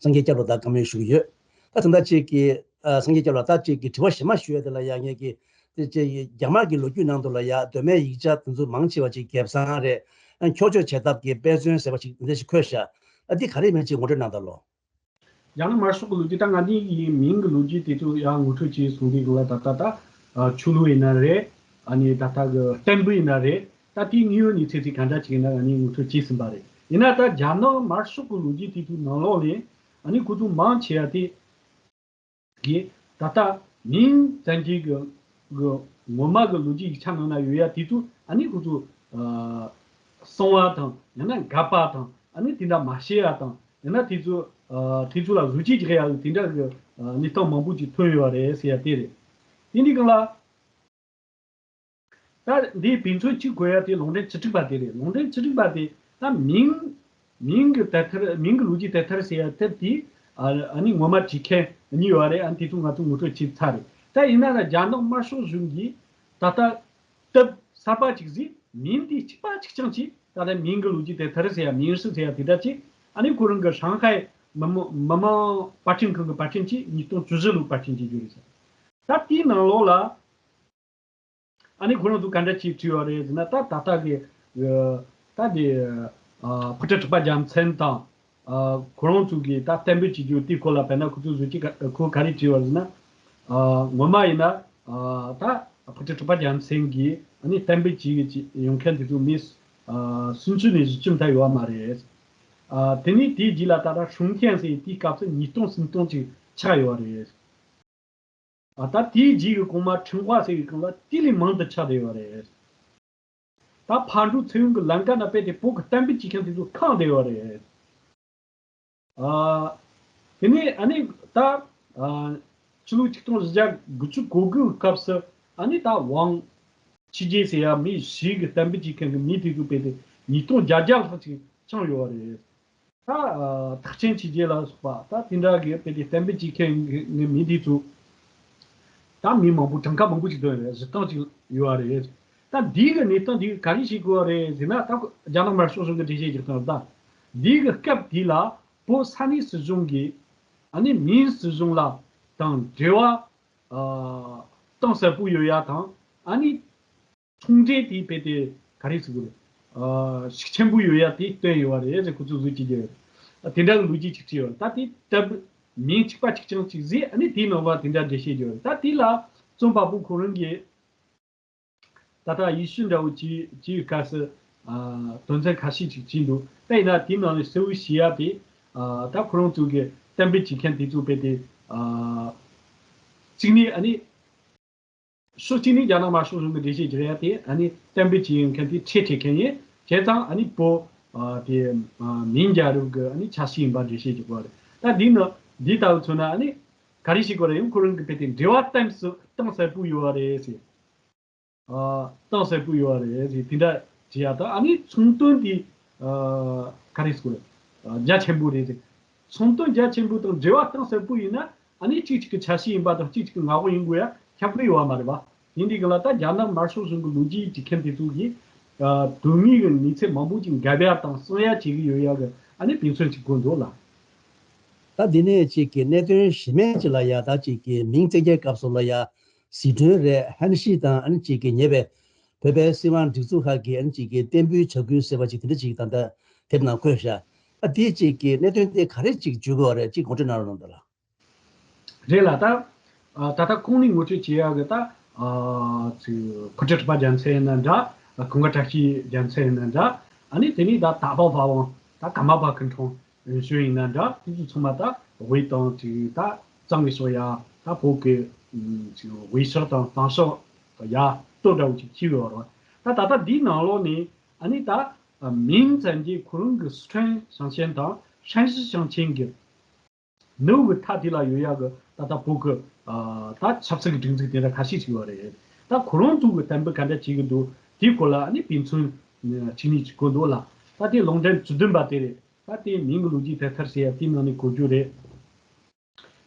སངས་རྒྱས་སྐྱབས་ལགས་དང་བཀའ་མོལ་ཞུ་གི་ཡོད། ད་ད་ལྟ་ཅིག་གི་ཨ་སངས་རྒྱས་སྐྱབས་ལགས་ད་ཅིག་གི་དྲི་བ་གཞན་མ་ཞུ་ཡ་དེ་ལ་ཡ་ངེད་ཀྱི་དེ་ཅིག་རྒྱ་དམར་གྱི་ལོ་རྒྱུས་ནང་དུ་ལ་ཡ་གདོད་མའི་ཡིག་ཆ་དེ་ཚོ་མང་ཆེ་བ་ཅིག་གེ་སར་རེད། ཨ་འཁྱོག་བརྗོད་བྱེད་ཐབས་ཀྱི་དཔེ་མཚོན་ཟེར་བ་ཅིག་འདི་ཞིག་འཁོད་ཤག། ཨ་འདི་ག་རེ་མིན་ཅིག་ངོ་སྤྲོད་གནང་དང་ལོ། རྒྱ་ནག་དམར་ཤོག་གི་ལོ་རྒྱུས་ད་ང་གཉིས་ཀྱི་མིང་གི་ལོ་རྒྱུས་དེ་ཚོ་ཡང་ངོ་སྤྲོད་བྱས་སོང་དུས་གང་ལ་ད་ལྟ་ད་ཨ་ཆོས་ལུགས་ཡིན་ན་རེད། ཨ་ནི་ད་ལྟ་གི་བསྟན་པ་ཡིན་ན་རེད། ད་དེའི་དངོས་ཡོད་གནས་ཚུལ་དེ་ག་འདྲ་ཅིག་ཡིན་ན་ང་གཉིས་ངོ་སྤྲོད་བྱས་ཟིན་པ་རེད། ཡིན་ན་ད་རྒྱ་ནག་དམར་ཤོག་གི་ལོ་རྒྱུས་དེ་ཚོའི་ནང་ལོགས་ནས་ཨ་ནི་ཁོ་ཚོ་མང་ཆེ་བ་དེ་གིས་ད་ལྟ་མིང་བཙན་བྱོལ་གྱི་གི་ངོ་མ་གི་ལོ་རྒྱུས་ཡིག་ཆ་ནང་ན་ཡོད་ཡ་དེ་ཚོ་ཨ་ནི་ཁོ་ཚོ་ཨ་གསང་བ་དང་ཡང་ན་འགལ་པ་དང་ཨ་ནི་དེ་འདྲ་མ་བཤད་ཡ་དང་། ཡང་ན་དེ་ཚོ་ཨ་དེ་ཚོ་ལ་བཟོ་བཅོས་རྒྱག་ཡ་དེ་འདྲ་གི་ཨ་གནས་སྟངས་མང་པོ་ཅིག་ཐོན་ཡོད་པ་རེད་ཟེར་ཡ་དེ་རེད། དེ་འདི་གང་ལ། ད་འདིའི་དཔེ་མཚོན་གཅིག་དགོས་ཡ་དེ་ལུང་འདྲེན་བཅུ་དྲུག་པ་དེ་རེད། ལུང་འདྲེན་བཅུ་དྲུག་པ་དེ་ད་མིང་། མིང་གི་དེབ་ཐེར། མིང་གི་ལོ་རྒྱུས་དེབ་ཐེར་ཟེར་ཡ་དེབ་དེ་ ཨ་ཨ་ནི་ངོ་མ་བྲིས་མཁན་གཉིས་ཡོད་རེད། ཨ་ནི་དེ་ཚོ་ང་ཚོ་ངོ་སྤྲོད་བྱས་ཚར་རེད། ད་ཡིན་ན་ལ་རྒྱ་ནག་དམར་ཤོག་གཞུང་གིས་ད་ལྟ་སྟབས་གསར་པ་ཅིག་བཟོས། མིང་དེ་གཅིག་པ་གཅིག་རྐྱང་གཅིག་ད་ལྟ་མིང་གི་ལོ་རྒྱུས་དེ་ཐ་རི་ཟེར་ཡ་མིང་ཧྲི་ཟེར་ཡ་དེ་འདྲ་ཅིག་ཨ་ནི་ཁོ་རང་གི་ཧྲང་ཧའེ་མི་མང་མི་མང་པར་སྐྲུན་ཁང་གི་པར་སྐྲུན་ཅིག་ཉིས་སྟོང་བཅུ་བཞི་ལོའི་པར་སྐྲུན་ཅིག་བརྗོད་རེད་ཟེར། ད་དེའི་ནང་ལོགས་ལ། ཨ་ནི་ཁོ་རང་ཚོ་ག་འདྲ་ཅིག་བྲིས་ཡོད་རེད་ཟེར་ན། ད་ད་ལྟ་གི་ཨ་ད་དེ་ཨ་ཕུ་ཁྲི་གྲགས་པ་རྒྱལ་མཚན་དང་། ཨ་ཁོ་རང་ཚོ་གིས་ད་གཏན་འབེབས་བྱེད་རྒྱུ་དེའི་སྐོར་ལ་དཔེར་ན་ཁོ་ཚོས་བཟོ་ཅིག་ཁོ་ག་རེ་བྲིས་ཡོད་རེད་ཟེར་ན། ཨ་ངོ་མ་ཡིན་ན་ཨ་ད་ཕུ་ཁྲི་གྲགས་པ་རྒྱལ་མཚན་གྱིས་ཨ་ནི་གཏན་འབེབས་བྱེད་ཀྱི་ཡོང་མཁན་དེ་ཚོ་མི་ཨ་སུམ་ཅུ་ནས་བཞི་བཅུ་མཐའ་ཡོད་པ་མ་རེད། ཨ་དེ་ནས་དེའི་རྗེས་ལ་ད་ལྟ་ཧྲུང་ཁན་ཟེར་དེའི་སྐབས་སུ་ཉིས་སྟོང་སུམ་སྟོང་ཅིག་ཆགས་ཡོད་པ་རེད། ཨ་ད་དེའི་རྗེས་ཀྱི་གོང་མ་ཁྲིན་ཧྭ་ཟེར་བའི་སྒང་ལ་དེ་ལས་མང་དུ་ཆགས་བསྡད་ཡོད་རེད། ད་ཕར་འགྲོ་ཚུར་ཡོང་གི་ལམ་ཁ་ན་དཔེ་དེ་བོད་ཀྱི་གཏན་འབེབས་བྱེད་མཁན་དེ་ཚོ་ཁེངས་བསྡད་ཡོད་རེད། ཨ་དེ་ནས་ཨ་ནི་ད་ཨ་ཕྱི་ལོ་ཆིག་སྟོང་བཞི་བརྒྱ་དགུ་བཅུ་གོ་དགུ་གི་སྐབས་སུ་ཨ་ནི་ད་ཝང་ཆི་ཇེ་ཟེར་ཡ་མི་ཞིག་གི་གཏན་འབེབས་བྱེད་མཁན་གྱི་མི་དེ་ཚོ་དཔེ་དེ་ཉིས་སྟོང་བརྒྱད་བརྒྱ་ལྷག་ཅིག་ཆགས་ཡོད་རེད། ད་ཐེག་ཆེན་ཆོས་རྒྱལ་ལ་སོགས་པ་ད་དེ་འདྲ་གི་དཔེ་དེ་གཏན་འབེབས་བྱེད་མཁན་གྱི་མི་དེ་ཚོ་ད་མི་མང་པོ་གྲངས་ཀ་མང་པོ་ཅིག་འདུག་རེད། བཞི་སྟོང་ཅིག་ཡོད་རེད། ད་འདི་གི་གནས་སྟངས་འདི་ག་རེ་བྱེད་དགོས་རེད་ཟེར་ན། ད་རྒྱ་ནག་དམར་ཤོག་གཞུང་གི་འགྲེལ་བཤད་རྒྱག་སྟངས་ད་འདི་གི་སྐབས་དེ་ལ་བོད་ས་གནས་སྲིད་གཞུང་གིས་ཨ་ནི་མིང་སྲིད་གཞུང་ལ་དང་འབྲེལ་བ་གཏིང་ཟབ་པོ་ཡོད་ཡ་དང་། ཨ་ནི་ཚོང་འབྲེལ་དེའི་དཔེ་དེ་ག་རེ་ཟེར་དགོས་རེད། ཤུགས་ཆེན་པོ་ཡོད་ཡ་དེ་བཏོན་ཡོད་པ་རེད་ཟེར་ཁོ་ཚོས་བཟོ་བྱེད་ཀྱི་ཡོད་རེད། དེ་འདྲ་གི་ལོ་རྒྱུས་ཅིག་བྲིས་ཡོད་རེད། ད་དེ་ལྟ་བུ་མིང་གཅིག་པ་གཅིག་རྐྱང་གཅིག་བཟོས། ཨ་ནི་དེའི་ནང་ལ་དེ་འདྲ་འགྲེལ་བཤད་བརྒྱབ་ཡོད་རེད། ད་དེ་ལ་རྩོམ་པ་པོ་ཁོ་རང་གིས་ད་ལྟ་ཡེ་ཤུ་འདྲ་བོ་བྱེད་བྱེད་ཡོད་སྐབས་སུ་དོན་ཚན་ཁ་ཤས་ཅིག་བྲིས་འདུག་དཔེར་ན་དེའི་ནང་ནས་གསལ་བོ་ཞུ་ཡ་དེ་ད་ཁོ་རང་ཚོ་གི་གཏན་འབེབས་བྱེད་མཁན་དེ་ཚོ་དཔེ་དེ་གཅིག་ནས་ཨ་ནི། ཕྱོགས་གཅིག་ནས་རྒྱ་ནག་དམར་ཤོག་གཞུང་གི་འགྲེལ་བཤད་རྒྱག་ཡ་དེ་ཨ་ནི་གཏན་འབེབས་བྱེད་མཁན་དེ་ཁྲལ་ཁྲལ་མཁན་ཡིན། བྱས་ཙང་ཨ་ནི་བོད་ཨ་དེ་ཨ་མིང་རྒྱག་རུང་གི་ཨ་ནི་ཆ་ཤས་ཡིན་པ་འགྲེལ་བཤད་རྒྱག་དགོས་རེད། ད་འདི་ནི་འདི་ལྟ་བུ་མཚོན་ན་ཨ་ནི་ག་རེ་བྱེད་དགོས་རེད། ཡང་ཁོ་རང་གི་དཔེ་དེ་འབྲེལ་བ་གཏིང་ཟབ་གཏིང་ཟབ་པོ་ཡོད་རེད་ཟེར། ཨ་གཏིང་ཟབ་པོ་ཡོད་རེད་ཟེར། དེ་འདྲ་བྱེད་ཡ་དང་ཨ་ནི་ཚོང་དོན་དེ་ཨ་ག་རེ་ཟེར་དགོས་རེད། ཨ་རྒྱ་ཆེན་པོ་རེད་ཟེར། ཚོང་དོན་རྒྱ་ཆེན་པོ་དང་འབྲེལ་བ་གཏིང་ཟབ་པོ་ཡིན་ན་ཨ་ནི་གཅིག་གཅིག་གི་ཆ་ཤས་ཡིན་པ་དང་གཅིག་གཅིག་གི་མངའ་འོག་ཡིན་དགོས་ཡ་ཁྱབ་ཁོ་ཡོད་པ་མ་རེད་པ། ཡིན་དུས་གང་ལ་ད་རྒྱ་ནག་དམར་ཤོག་གཞུང་གི་ལོ་རྒྱུས་བྲིས་མཁན་དེ་ཚོ་གིས་ཨ་དོན་དངོས་ཀྱི་གནས་ཚུལ་མང་པོ་ཅིག་འགལ་བ་དང་གསང་ཡ་བྱེད་ཀྱི་ཡོད་ཡ་གི་ཨ་ནི་དཔེ་མཚོན་ཅིག་དགོས་འདུག་ལ། ད་འདི་ནས་ཅིག་གི་གནད་དོན་གཞན་མ་ཅིག་ལ་ཡ་ད་ཅིག་གི་མིང་བཙན་རྒྱལ་སྐབས་སུ་ལ་ཡ་ཟི་ཁྲོན་རེད། ཧན་ཤི་དང་ཨ་ནི་ཅིག་གི་ཉེ་བའི་བོད་པའི་སྲིད་དབང་སྒྲིག་འཛུགས་ཁག་གིས་ཨ་ནི་ཅིག་གི་བརྟན་པོའི་བྱ་འགུལ་ཟེར་བ་ཅིག་དེ་འདྲ་ཅིག་ད་ལྟ་དེབ་ནང་བཀོད་བཞག་ཨ་དེ་ཅིག་གི་གནད་དོན་དེ་ག་རེ་ཅིག་བརྗོད་དགོས་རེད། ཅིག་ངོ་སྤྲོད་གནང་རོགས་གནང་དང་། རེད་ལ། ད་ཨ་ད་ལྟ་གོང་ནས་ངོ་སྤྲོད་བྱེད་ཡག་གི་ད་ཨ་ཚུ་ཕུ་ཁྲི་གྲགས་པ་རྒྱལ་མཚན་ཡིན་ན་འདྲ། ཨ་གུང་དཀར་བཀྲ་ཤིས་རྒྱལ་མཚན་ཡིན་ན་འདྲ། ཨ་ནི་དེ་ནས་ད་ད་པའོ་ཕ་ཝང་ད་ཀརྨ་པ་སྐུ་ཕྲེང་ཞུ་ཡིན་ན་འདྲ། དེ་ཚོ་ཚང་མ་ད་དབུས་དང་ཅིག་ད་གཙང་གི་ཕྱོགས་ཡ་ད་བོད་ཀྱི་ཅིག་དབུས་ཕྱོགས་དང་གཙང་ཕྱོགས་ཡ་ལྟོ་འདྲ་བོ་ཅིག་ཁྱེར་ཡོད་རེད། ད་ད་ལྟ་འདིའི་ནང་ལོགས་ནས་ཨ་ནི་ད་མིང་ཙམ་གྱིས་ཁོ་རང་གི་སི་ཁྲོན་ཞིང་ཆེན་དང་ཧྲན་ཤི་ཞིང་ཆེན་གྱི་ནུབ་ཀྱི་མཐའ་དེ་ལ་ཡོད་ཡག་གི་ད་ལྟ་བོད་ཀྱི་ཨ་ད་ཆབ་སྲིད་ཀྱི་སྒྲིག་འཛུགས་དེ་འདྲ་ཁ་ཤས་ཤིག་ཡོད་རེད། ད་ཁོ་རང་ཚོ་གི་གཏན་འབེབས་ག་འདྲ་བྱེད་ཀྱི་འདུག་དེའི་སྐོར་ལ་ཨ་ནི་དཔེ་མཚོན་གཅིག་གཉིས་ཅིག་བཀོད་འདུག་ལ། ད་དེ་ལུང་འདྲེན་བཅུ་བདུན་པ་དེ་རེད། ད་དེ་མིང་གི་ལོ་རྒྱུས་དེབ་ཐེར་ཟེར་ཡ་དེའི་ནང་ནས་གོ་རྒྱུ་རེད།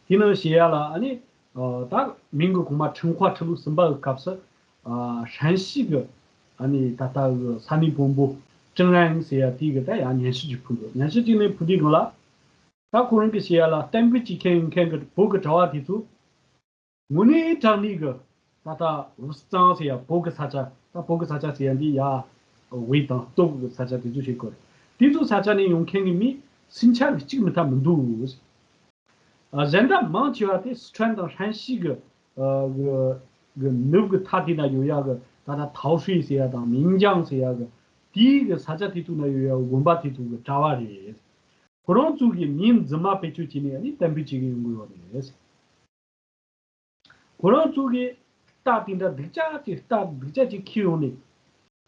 དེའི་ནང་བཤད་ཡ་ལ་ཨ་ནི་ཨ་ད་མིང་གི་གོང་མ་ཁྲིན་ཧྭ་ཁྲི་ལོ་གསུམ་པ་གི་སྐབས་སུ་ཨ་ཧྲན་ཤི་གི་ཨ་ནི་ད་ལྟ་གི་ས་གནས་དཔོན་པོ་ཀྲང་ཨན་ཟེར་ཡ་དེ་གི་ད་ཡ་སྙན་ཞུ་ཅིག་ཕུལ་འདུག་སྙན་ཞུ་དེ་ནས་ཕུལ་དུས་སྒང་ལ། ད་ཁོ་རང་གིས་བཤད་ཡ་ལ་གཏན་འབེབས་བྱེད་མཁན་མཁན་གྱི་བོད་ཀྱི་གྲྭ་པ་དེ་ཚོ་དངོས་གནས་དྲང་གནས་ཀྱི་ད་ལྟ་ཝུ་གཙང་ཟེར་ཡ་བོད་ཀྱི་ས་ཆ། ད་བོད་ཀྱི་ས་ཆ་ཟེར་ཡ་འདི་ཡ་ཝེ་དང་སྟོད་ཀྱི་ས་ཆ་དེ་ཚོ་བཤད་དགོས་རེད། དེ་ཚོ་ས་ཆ་ནས་ཡོང་མཁན་གྱི་མི་སུམ་ཆ་གཅིག་མིན་ཐབས་མི་འདུག་ཨ་གཞན་དག་མང་ཆེ་བ་དེ་སི་ཁྲོན་དང་ཧྲན་ཤི་གི་ཨ་གི་གི་ནུབ་ཀྱི་མཐའ་དེ་ན་ཡོད་ཡ་གི་ད་ལྟ་ཐའོ་ཧྲུའེ་ཟེར་ཡ་དང་མིན་ཅང་ཟེར་ཡ་གི་དེའི་གི་ས་ཆ་དེ་ཚོ་ན་ཡོད་ཡ་གི་དགོན་པ་དེ་ཚོ་གི་གྲྭ་པ་རེད། ཁོ་རང་ཚོ་གི་མིང་རྫུན་མ་བེད་སྤྱོད་བྱས་ནས་ཨ་ནི་གཏན་འབེབས་བྱེད་ཀྱི་ཡོང་གི་ཡོད་རེད། ཁོ་རང་ཚོ་གི་རྟགས་དེ་འདྲ་སྡུག་ཅག་ཅིག་རྟགས་སྡུག་ཅག་ཅིག་འཁྱེར་ཡོང་ནས།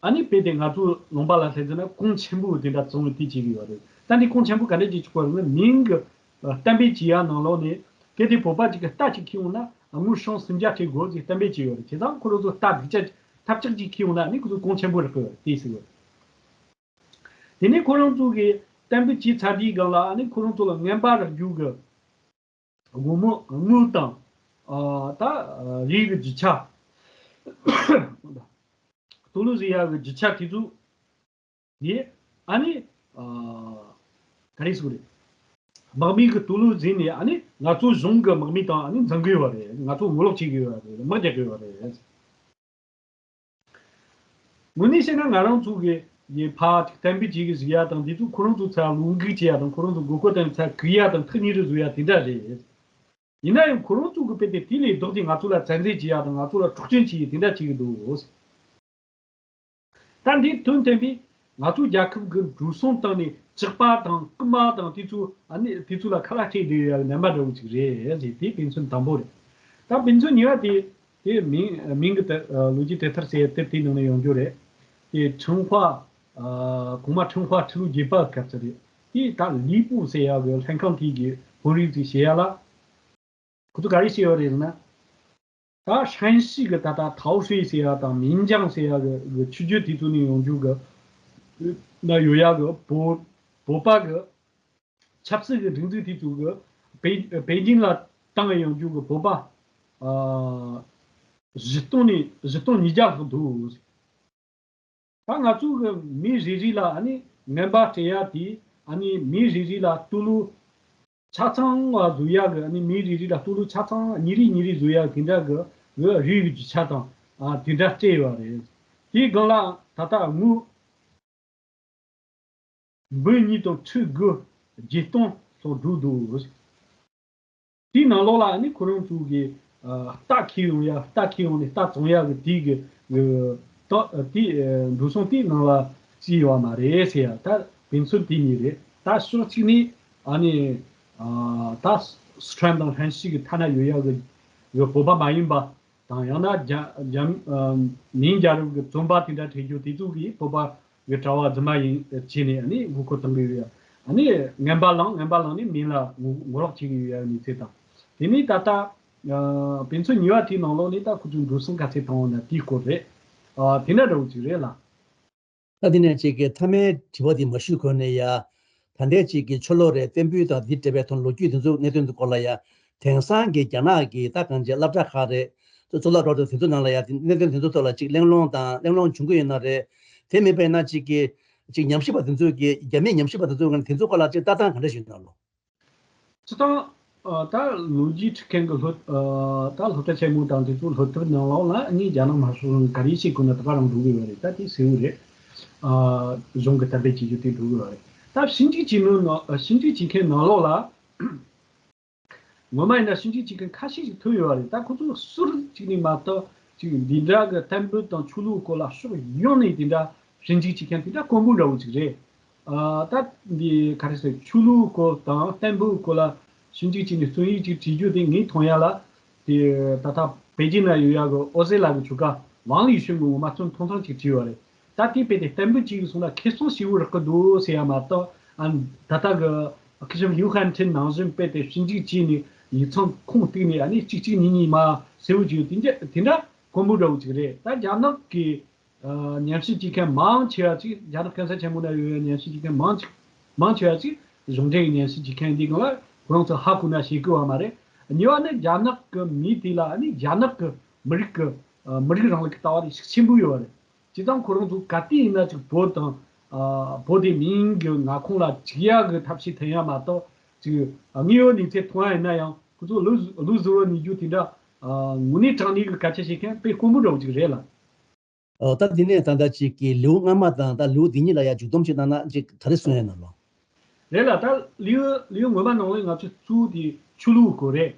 ཨ་ནི་དཔེ་དེ་ང་ཚོ་ལུང་པ་ལ་ལྷན་ཟེར་ན་གོང་ཆེན་པོ་དེ་འདྲ་བཙོང་བའི་དུས་བྱེད་ཀྱི་ཡོད་རེད། ད་འདི་གོང་ཆེན་པོ་ག་འདྲ་ཅིག་བྱེད་དགོས་རེད་ན། མིང་གི་ཨ་གཏན་འབེབས་བྱེད་ཡ་ནང་ལོགས་ནས་གལ་ཏེ་བོད་པ་ཅིག་གི་རྟ་ཅིག་འཁྱེར་ཡོང་ན་ཨ་དངུལ་སྲང་སུམ་བརྒྱ་སྤྲད་དགོས་ཅེས་གཏན་འབེབས་བྱས་ཡོད་རེད། བྱས་ཙང་ཁོ་རང་ཚོ་རྟ་སྡུག་ཅག་ཐབས་ཆག་ཅིག་འཁྱེར་ཡོང་ན་ཨ་ནི་ཁོ་ཚོ་གོང་ཆེན་པོ་རེད་ཁོ་དེ་ཟེར་ཡོད། དེ་ནས་ཁོ་རང་ཚོ་གིས་གཏན་འབེབས་བྱས་ཚར་དུས་སྒང་ལ་ཨ་ནི་ཁོ་རང་ཚོ་ལ་རྔན་པ་རག་རྒྱུ་གི་ དགོང་མོ་དངུལ་དང་། ཨ། ད་རིགས་ཀྱི་རྒྱུ་ཆ། དུག་ལོག་བཟོ་ཡག་གི་རྒྱུ་ཆ་དེ་ཚོ་དེ། ཨ་ནི། ཨ། ག་རེ་ཟེར་དགོས་རེད། དམག་མི་གི་དུག་ལོག་བཟོས་ནས། ཨ་ནི་ང་ཚོ་གཞུང་གི་དམག་མི་དང་ཨ་ནི་འཛིང་གི་ཡོད་རེད། ང་ཚོ་ངོ་ལོག་བྱེད་ཀྱི་ཡོད་རེད། དམག་རྒྱག་གི་ཡོད་རེད། དངོས་གནས་བཤད་ན་ང་རང་ཚོ་གི་ཡི་ཕ་ཅིག་གཏན་འབེབས་བྱེད་ཀྱི་ཟིག་ཡ་དང་། འདི་ཚོ་ཁོ་རང་ཚོ་ཚ་ལུག་འགུག་བྱེད་ཡ་དང་། ཁོ་རང་ཚོ་མགོ་སྐོར་དང་ཚ་གུ་ཡ་དང་ཐག་ཉེ་རུ་བཟོ་ཡ་དེ་འདྲ་རེད། ཡིན་ན་ཡང་ཁོ་རང་ཚོ་གི་དཔེ་དེ་དེ་ལས་ལྡོག་སྟེ་ང་ཚོ་ལ་བཙན་འཛུལ་བྱེད་ཡ་དང་། ང་ཚོ་ལ་འཕྲོག་བཅོམ་བྱེད་ཡ་དེ་འདྲ་བྱེད་ཀྱི་འདུག། ད་འདིའི་དོན་བསྟན་པས་ང་ཚོ་རྒྱལ་ཁབ་ཀྱི་འགྲོ་སོང་བཏང་ནས་ཇག་པ་དང་རྐུན་མ་དང་དེ་ཚོ། ཨ་ནི་དེ་ཚོ་ལ་ཁ་ལག་སྤྲད་བསྡད་ཡ་གི་རྣམ་པ་འདྲ་བོ་ཅིག་རེད་ཟེར། དེ་དཔེ་མཚོན་དང་པོ་རེད། ད་དཔེ་མཚོན་གཉིས་པ་དེ། དེ་མིང་མིང་གི་དེ་ལོ་རྒྱུས་དེབ་ཐེར་ཟེར་ཡ་དེབ་དེའི་ནང་ནས་ཡོང་རྒྱུ་རེད། དེ་ཁྲང་ཧྭ། ཨ། གོང་མ་ཁྲང་ཧྭ་ཁྲི་ལོ་བརྒྱད་པ་སྐབས་སུ་རེད། དེ་ད་ལི་པུ་ཟེར་ཡ་གི་ལྷན་ཁང་དེ་གི་དཔོན་རིགས་ཅིག་བྱེད་ཡ་ལ། ཁོ་ཚོ་ག་རེ་བྱས་ཡོད་རེད་ཟེར་ན། ད་ཧྲན་ཞི་གི་ད་ལྟ་ཐའོ་ཧྲེ་ཟེར་ཡ་དང་མིན་ཅང་ཟེར་ཡ་གི་གི་ཆུ་རྒྱུད་དེ་ཚོ་ནས་ཡོང་རྒྱུ་གི་ན་ཡོད་ཡ་གི་བོད་བོད་པ་གི་ཆབ་སྲིད་ཀྱི་སྒྲིག་འཛུགས་དེ་ཚོ་གི་པེ་པེ་ཅིན་ལ་བཏང་ཡོང་རྒྱུ་གི་བོད་པ། ཨ། བཞི་སྟོང་ནས་བཞི་སྟོང་ཉིས་བརྒྱ་ལྷག་འདུག། ད་ང་ཚོ་གི་མི་རེ་རེ་ལ་ཨ་ནི་རྔན་པ་སྤྲད་ཡ་དེ། ཨ་ནི་མི་རེ་རེ་ལ་དུག་ལོག་ཆ་ཚང་བ་བཟོ་ཡ་གི། ཨ་ནི་མི་རེ་རེ་ལ་དུག་ལོག་ཆ་ཚང་ཉིན་རེ་ཉིན་རེ་བཟོ་ཡ་དེ་འདྲ་གི་གི་རིགས་ཀྱི་རྒྱུ་ཆ་དང་། ཨ། དེ་འདྲ་སྤྲད་ཡོད་རེད། དེའི་སྒང་ལ་ད་ལྟ་དངུལ་འབུམ་གཉིས་དང་ཁྲི་དགུ་བརྒྱད་སྟོང་ལྷག་འགྲོ་འདུག། དེའི་ནང་ལོགས་ལ་ནི་ཁོ་རང་ཚོ་གི། ཨ། རྟ་འཁྱེར་ཡོང་ཡ། རྟ་འཁྱེར་ཡོང་ནས་རྟ་བཙོང་ཡ་གི་དེའི་གི་ཏོ་དེ་འགྲོ་སོང་དེའི་ནང་ལ་བརྩིས་ཡོད་མ་རེད་ཟེར་ཡ། ད་དཔེ་མཚོན་དེ་གཉིས་རེད། ད་ཕྱོགས་གཅིག་ནས་ཨ་ནི། ཨ། ད་སི་ཁྲོན་དང་ཧྲན་ཞི་གི་མཐའ་ན་ཡོད་ཡ་གི་གི་བོད་པ་མ་ཡིན་པ་དང་། ཡང་ན་རྒྱ་རྒྱ་མིང་རྒྱལ་རབས་ཀྱི་བཙོན་པ་དེ་འདྲ་བྱེད་རྒྱུ་དེ་ཚོ་གིས་བོད་པ་གི་གྲྭ་བ་རྫུན་མ་ཡིན་བྱས་ནས་ཨ་ནི་མགོ་སྐོར་བཏང་གི་ཡོད་ཡ། ཨ་ནི་རྔན་པ་བླངས། རྔན་པ་བླངས་ནས་མིང་ལ་ངོ་ངོ་ལོག་བྱེད་ཀྱི་ཡོད་ཡ་གི་གནས་ཚུལ་དང་། དེ་ནས་ད་ལྟ་ཨ་དཔེ་མཚོན་གཉིས་པ་དེའི་ནང་ལོགས་ནས་ད་ཁོ་ཚོའི་འགྲོ་སོང་ག་ཚད་བཏང་བ་ན་དེའི་སྐོར་རེད། ཨ། དེ་འདྲ་འདྲ་བོ་ཅིག་རེད་ལ། ད་དེ་ནས་ཅིག་གི་མཐའ་མའི་དྲི་བ་དེ་མ་ཞུས་གོང་ནས་ཡ། ད་ལྟའི་ཅིག་གི་ཆུ་ལོག་རེད། བཙན་པོའི་དང་དེ་འབྲེལ་བའི་ཐོག་ལོ་རྒྱུས་དེ་ཚོ་གནད་དོན་དེ་སྐོར་ལ་ཡ། དེང་སང་གི་རྒྱ་ནག་གི་ད་གང་ཅི་སློབ་གྲྭ་ཁག་རེད། གཙུག་ལག་སློབ་གྲྭ་དེ་ཚོ་ནང་ལ་ཡ་དེ་གནད་དོན་དེ་ཚོ་ཐོག་ལ་ཅིག་གླེང་སློང་དང་གླེང་སློང་བྱུང་གི་ཡོད་ན་རེད། དེ་མིན་པ་ཡིན་ན་ཅིག་གི་ཅིག་ཉམས་ཞིབ་པ་དེ་ཚོས་ཀྱི་རྒྱ་མིའི་ཉམས་ཞིབ་པ་དེ་ཚོས་དེ་ཚོ་སྐོར་ལ་ཅིག་ལྟ་སྟངས་ག་འདྲ་ཞིག་ཡོད་ན་ལོ། སྤྱིར་བཏང་། ཨ། ད་ལོ་རྒྱུས་ཁྲིད་མཁན་གྱི་སློབ། ཨ། ད་སློབ་གྲྭ་ཆེན་མོ་དང་དེ་ཚོ་སློབ་དེབ་ནང་ལོགས་ལ་ནི་རྒྱ་ནག་དམར་ཤོག་གཞུང་ག་རེ་བྱེད་དགོས་ན་དེ་ག་རང་འགྲོ་གི་ཡོད་རེད། ད་དེ་གསལ་བོ་རེད། ཨ། གཞུང་གི་དར་སྤེལ་བྱེད་རྒྱུ་དེ་འགྲོ་གི་ཡོད་རེད། ད་ཞིབ་འཇུག་བྱེད་ནོ་ནོ། ཞིབ་འཇུག་བྱེད་མཁན་ནང་ལོགས་ལ། ངོ་མ་ཡིན་ན་ཞིབ་འཇུག་བྱེད་མཁན་ཁ་ཤས་ཤིག་ཐོན་ཡོད་རེད། ད་ཁོ་ཚོ་ཟུར་གཅིག་ནས་མ་གཏོགས་ཅིག་འདི་འདྲ་གི་བཙན་པོ་དང་ཆོས་ལུགས་སྐོར་ལ་ཕྱོགས་ཡོངས་ནས་དེ་འདྲ་ཞིབ་འཇུག་བྱེད་མཁན་དེ་འདྲ་དཀོན་པོ་འདྲ་བོ་ཅིག་རེད། ཨ། ད་འདི་ག་རེ་ཟེར། ཆོས་ལུགས་སྐོར་དང་བཙན་པོའི་སྐོར་ལ་ཞིབ་འཇུག་བྱས་ནས་རྩོམ་ཡིག་ཅིག་བྲིས་རྒྱུ་དེ་ངས་མཐོང་ཡ་ལ། དེ་ད་ལྟ་པེ་ཅིན་ན་ཡོད་ཡ་གི་ཨོ་ཟེར་ལབ་གི་ཆོ་ག་ཝང་ལི་ཞུན་གྱིས་ངོ་མ་རྩོམ་ཐུང་ཐུང་ཅིག་བྲིས་ཡོད་རེད། ད་དེ་དཔེ་དེ་བཙན་པོ་གཅིག་གིས་སོང་ན་ཁེ་བཟང་ཞེ་པོ་རག་གི་འདུག་ཟེར་ཡ་མ་གཏོགས། ཨ། ད་ལྟ་གི་ཁ་ཤས་ལིའུ་ཧན་ཁྲིན་ནང་བཞིན་དཔེ་དེ་ཞིབ་འཇུག་བྱས་ནས་ཡིག་ཚང་ཁུངས་གཏུགས་ནས། ཨ་ནི་གཅིག་གཅིག་གཉིས་གཉིས་མ་གསལ་བོ་བྱས་ཡོད། དེ་འདྲ་དེ་འདྲ་དཀོན་པོ་འདྲ་བོ་ཅིག་རེད། ད་རྒྱ་ནག་གི་ཨ། ཉམས་ཞིབ་བྱེད་མཁན་མང་ཆེ་བ་ཅིག་རྒྱ་ནག་གན་ས་ཆེན་མོ་ན་ཡོད་ཡ་ཉམས་ཞིབ་བྱེད་མཁན་མང་ཆེ་མང་ཆེ་བ་ཅིག་གཞུང་འབྲེལ་གྱི་ཉམས་ཞིབ་བྱེད་མཁན་འདི་སྒང་ལ་ཁོ་རང་ཚོ་ཧ་གོ་ན་ཤེས་གི་ཡོད་མ་རེད། གཉིས་པ་ནི་རྒྱ་ནག་གི་མི་དེ་ལ་ནི་རྒྱ་ནག་གི་མི་རིགས་ཀྱི། ཨ། མི་རིགས་རིང་ལུགས་ཀྱི་ལྟ་བ་དེ་ཤུགས་ཆེན་པོ་ཡོད་རེད། བྱས་ཙང་ཁོ་རང་ཚོ་ག་དུས་ཡིན་ན་ཅིག་བོད་དང་། ཨ། བོད་དེ་མིང་གི་མངའ་ཁོངས་ལ་འཇུག་ཡ་གི་ཐབས་ཤེས་འཐེན་ཡ་མ་གཏོགས། ཅིག་དངོས་ཡོད་གནས་ཚུལ་མཐོང་ཡ་ཡིན་ན་ཡང་ཁོ་ཚོ་ལུག་ལུག་ཟུར་བ་ཉིད་རྒྱུ་དེ་འདྲ། ཨ། དངོས་གནས་དྲང་གནས་ཀྱི་སྐད་ཆ་བཤད་མཁན་དཔེ་དཀོན་པོ་འདྲ་བོ་ཅིག་རེད་ལ། ཨོ། ད་འདི་ནས་ད་ལྟ་ཅིག་གི་ལེའུ་སྔ་མ་དང་ད་ལེའུ་འདི་གཉིས་ལ་ཡ་མཇུག་སྡོམ་ཅིག་གནང་ན་ཅིག་ག་རེ་གསུང་ཡ་ན་ལོ། རེད་ལ། ད་ལེའུ་ལེའུ་སྔོན་མ་ནང་ལོགས་ང་ཚོས་གཙོ་བོ་དེ་ཆོས་ལུགས་སྐོར་རེད།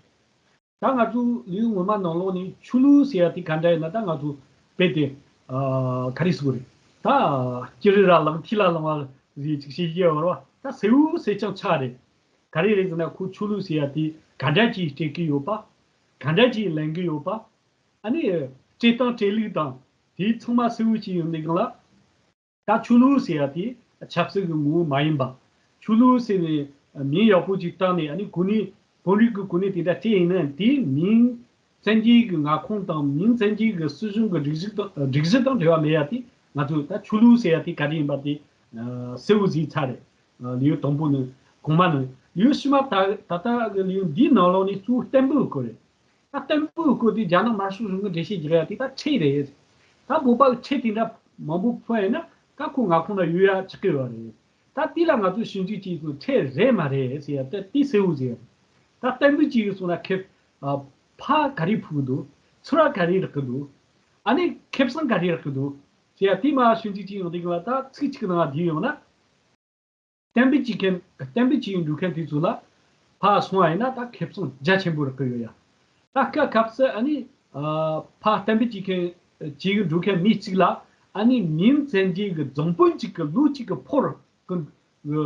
ད་ང་ཚོ་ལེའུ་སྔོན་མ་ནང་ལོགས་ནས་ཆོས་ལུགས་ཟེར་ཡ་དེ་ག་འདྲ་ཡིན་ན། ད་ང་ཚོ་དཔེ་དེ། ཨ། ག་རེ་ཟེར་དགོས་རེད། ད་སྐྱུ་རུ་ར་ལངས་ཐིག་ལ་ལངས་པ་ཟེར་ཅིག་བཤད་ཀྱི་ཡོད་རེད་བ། ད་གསལ་བོ་གསལ་རྐྱང་ཆགས་རེད། ག་རེ་རེད་ཟེར་ན་ཁོ་ཆོས་ལུགས་ཟེར་ཡ་དེ་ག་འདྲ་ཅིག་སྤྲད་ཀྱི་ཡོད་པ། ག་འདྲ་ཅིག་ལེན་གྱི་ཡོད་པ། ཨ་ནི་སྤྲད་སྟངས་སྤྲད་ལུགས་དང་དེ་ཚང་མ་གསལ་བོ་བྱས་ཡོད་ནི་སྒང་ལ། ད་ཆོས་ལུགས་ཟེར་ཡ་དེ་ཆབ་སྲིད་ཀྱི་ངོ་བོ་མ་ཡིན་པ། ཆོས་ལུགས་ཟེར་ནས་མིང་ཡག་པོ་ཅིག་བཏགས་ནས། ཨ་ནི་གོ་གནས་དཔོན་རིགས་ཀྱི་གོ་གནས་དེ་འདྲ་སྤྲད་ཡིན་ན། དེ་མིང་བཙན་རྒྱལ་གྱི་མངའ་ཁོངས་དང་མིང་བཙན་རྒྱལ་གྱི་སྲིད་གཞུང་གི་སྒྲིག་གཞི་དང་སྒྲིག་གཞི་དང་འབྲེལ་བ་མེད་ཡ་དེ། ང་ཚོས་ད་ཆོས་ལུགས་ཟེར་ཡ་དེ་ག་རེ་ཡིན་པ་དེ་གསལ་བོ་བཟོས་ཚར་རེད། ལེའུ་དང་པོ་ནས་གོང་མ་ནས་ ལིའུ་ཕྱི་མ་ད་ད་ལྟ་གི་ལིའུ་འདིའི་ནང་ལོགས་ནས་གཙོ་བོ་བསྟན་པའི་སྐོར་རེད། ད་བསྟན་པའི་སྐོར་དེ་རྒྱ་ནག་དམར་ཤོག་གཞུང་གི་འགྲེལ་བཤད་རྒྱག་ཡ་དེ་ད་ཁྲལ་རེད། ད་བོད་པ་གི་ཁྲལ་དེ་འདྲ་མང་པོ་ཕོག་ཡིན་ན་ད་ཁོ་མངའ་ཁོངས་ལ་ཡོད་ཡ་ཅིག་གི་ཡོད་རེད། ད་དེ་ལ་ང་ཚོ་ཞིབ་འཇུག་བྱས་སོང་ཁྲལ་རེད་མ་རེད་ཟེར་ཡ་ད་དེ་གསལ་བོ་ཟེར་ཡ། ད་བསྟན་པའི་སྤྱི་ཡི་སོང་ན་ཁེ་ཨ་ཕར་ག་རེ་ཕུག་གི་འདུག་ཚུར་ག་རེ་རག་གི་འདུག་ཨ་ནི་ཁེ་བཟང་ག་རེ་རག་གི་འདུག་ཟེར་ཡ་དེ་མ་ཞིབ་འཇུག་བྱས་ཡོང་དུས་སྒང་ལ་ད་ཚིག་གཅིག་གི་ནང་བསྡུས་ཡོང་ན། བསྟན་པའི་སྤྱི་མཁན་བསྟན་པའི་སྤྱི་ཡི་འགྲོ་མཁན་དེ་ཚོ་ལ་ཕར་སོང་བ་ཡིན་ན་ད་ཁེ་བཟང་རྒྱ་ཆེན་པོ་རག་གི་ཡོད་ཡ། ད་སྐབས་སྐབས་སུ་ཨ་ནི་ཨ་ཕར་བསྟན་པའི་སྤྱི་མཁན་སྤྱི་ཡི་འགྲོ་མཁན་མི་གཅིག་ལ་ཨ་ནི་མིང་བཙན་སྐྱེལ་གྱི་རྫོང་དཔོན་གཅིག་གི་ལོ་གཅིག་གི་ཕོགས་རག་གི་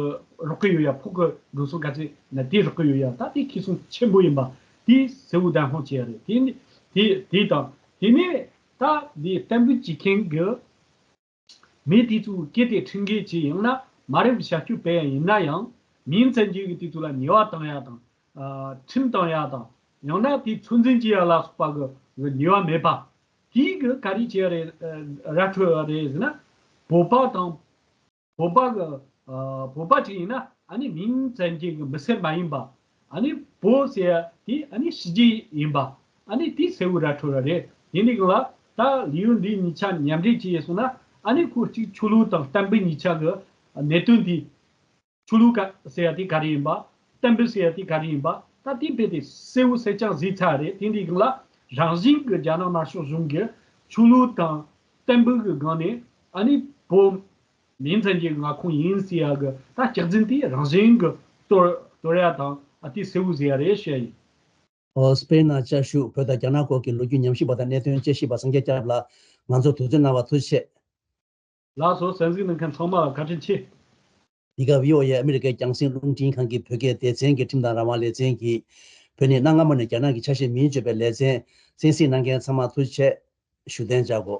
རག་གི་ཡོད་ཡ། ཕོགས་ཀྱི་འགྲོ་སོང་ག་ཚད་ན་དེ་རག་གི་ཡོད་ཡ། ད་དེ་ཁེ་བཟང་ཆེན་པོ་ཡིན་པ་དེ་གསལ་བོ་བདེན་དཔང་བྱས་ཡ་རེད། དེ་ནི་དེ་དེ་དང་དེ་ནས་ད་དེ་བསྟན་པའི་སྤྱི་མཁན་གྱི་མི་དེ་ཚོ་གལ་ཏེ་ཁྲིམས་འགལ་བྱས་ཡང་ན་མ་རིག་པའི་བྱ་སྤྱོད་སྤེལ་ཡ་ཡིན་ན་ཡང་མིང་བཙན་སྐྱེལ་གྱི་དེ་ཚོ་ལ་ཉེས་པ་བཏང་ཡ་དང་། ཨ་ཁྲིམས་བཏང་ཡ་དང་། ཡང་ན་དེ་ཚོད་འཛིན་བྱེད་ཡ་ལ་སོགས་པ་གི་གི་ཉེས་པ་མེད་པ། དེའི་གི་ག་རེ་བྱས་ཡ་རེད། ཨ་ར་འཕྲོད་ཡ་རེད་ཟེར་ན། བོད་པ་དང་། བོད་པ་གི་ཨ་བོད་པ་ཅིག་ཡིན་ན་ཨ་ནི་མིང་བཙན་སྐྱེལ་གྱི་མི་སེར་མ་ཡིན་པ། ཨ་ནི་བོད་ཟེར་ཡ་དེ་ཨ་ནི་ཕྱི་རྒྱལ་ཡིན་པ། ཨ་ནི་དེ་གསལ་བོ་ར་འཕྲོད་ར་རེད། དེ་འདི་གང་ལ་ད་ལིའུ་འདི་གཉིས་ཆ་མཉམ་འབྲེལ་བྱས་སོང་ན་ཨ་ནི་ཁོ་གཅིག་ཆོས་ལུགས་དང་བསྟན་པའི་གཉིས་ཆ་གི་གནད་དོན་དེ། ཆོས་ལུགས་ཀ་ཟེར་ཡ་དེ་ག་རེ་ཡིན་པ། བསྟན་པ་ཟེར་ཡ་དེ་ག་རེ་ཡིན་པ། ད་དེ་དཔེ་དེ་གསལ་བོ་གསལ་རྐྱང་གཟིགས་ཚར་རེད། དེ་འདི་གང་ལ་རང་བཞིན་གྱི་རྒྱ་ནག་དམར་ཤོག་གཞུང་གིས་ཆོས་ལུགས་དང་བསྟན་པ་གི་སྒང་ནས་ཨ་ནི་བོད་མིང་བཙན་གྱི་མངའ་ཁོངས་ཡིན་ཟེར་ཡ་གི་ད་སྐྱག་རྫུན་དེ་རང་བཞིན་གྱི་གཏོར་གཏོར་ཡ་དང་ཨ་དེ་གསལ་བོ་ཟེར་ཡ་རེད་བཤད་ཡིན། ཨོ་སྤེན་ན་བཅའ་བཞུགས། བོད་དང་རྒྱ་ནག་སྐོར་གྱི་ལོ་རྒྱུས་ཉམས་ཞིབ་པ་དང་གནད་དོན་དཔྱད་ཞིབ་པ་སངས་རྒྱས་སྐྱབས་ལགས། ང་ཚོར་དུས་ཚོད་གནང་བར་ཐུགས་རྗེ་ཆེ། ལགས་སོ། གསན་གཟིགས་གནང་མཁན་ཚང་མ་ལ་བཀའ་དྲིན་ཆེ། འདི་ག་བྷི་ཨོ་ཨེ་ཨ་མི་རི་ཀའི་རྒྱང་སྲིང་རླུང་འཕྲིན་ཁང་གི་བོད་སྐད་སྡེ་ཚན་གྱི་ཁྲིམས་དང་རང་དབང་ལེ་ཚན་གྱིས། བོད་ནས་གནའ་སྔ་མོ་ནས་རྒྱ་ནག་གི་ཆ་ཤས་མིན་བརྗོད་པའི་ལེ་ཚན་གསན་གཟིགས་གནང་མཁན་ཚང་མ་ཐུགས་རྗེ་ཆེ་ཞུ་གཏན་འཇགས་གོ།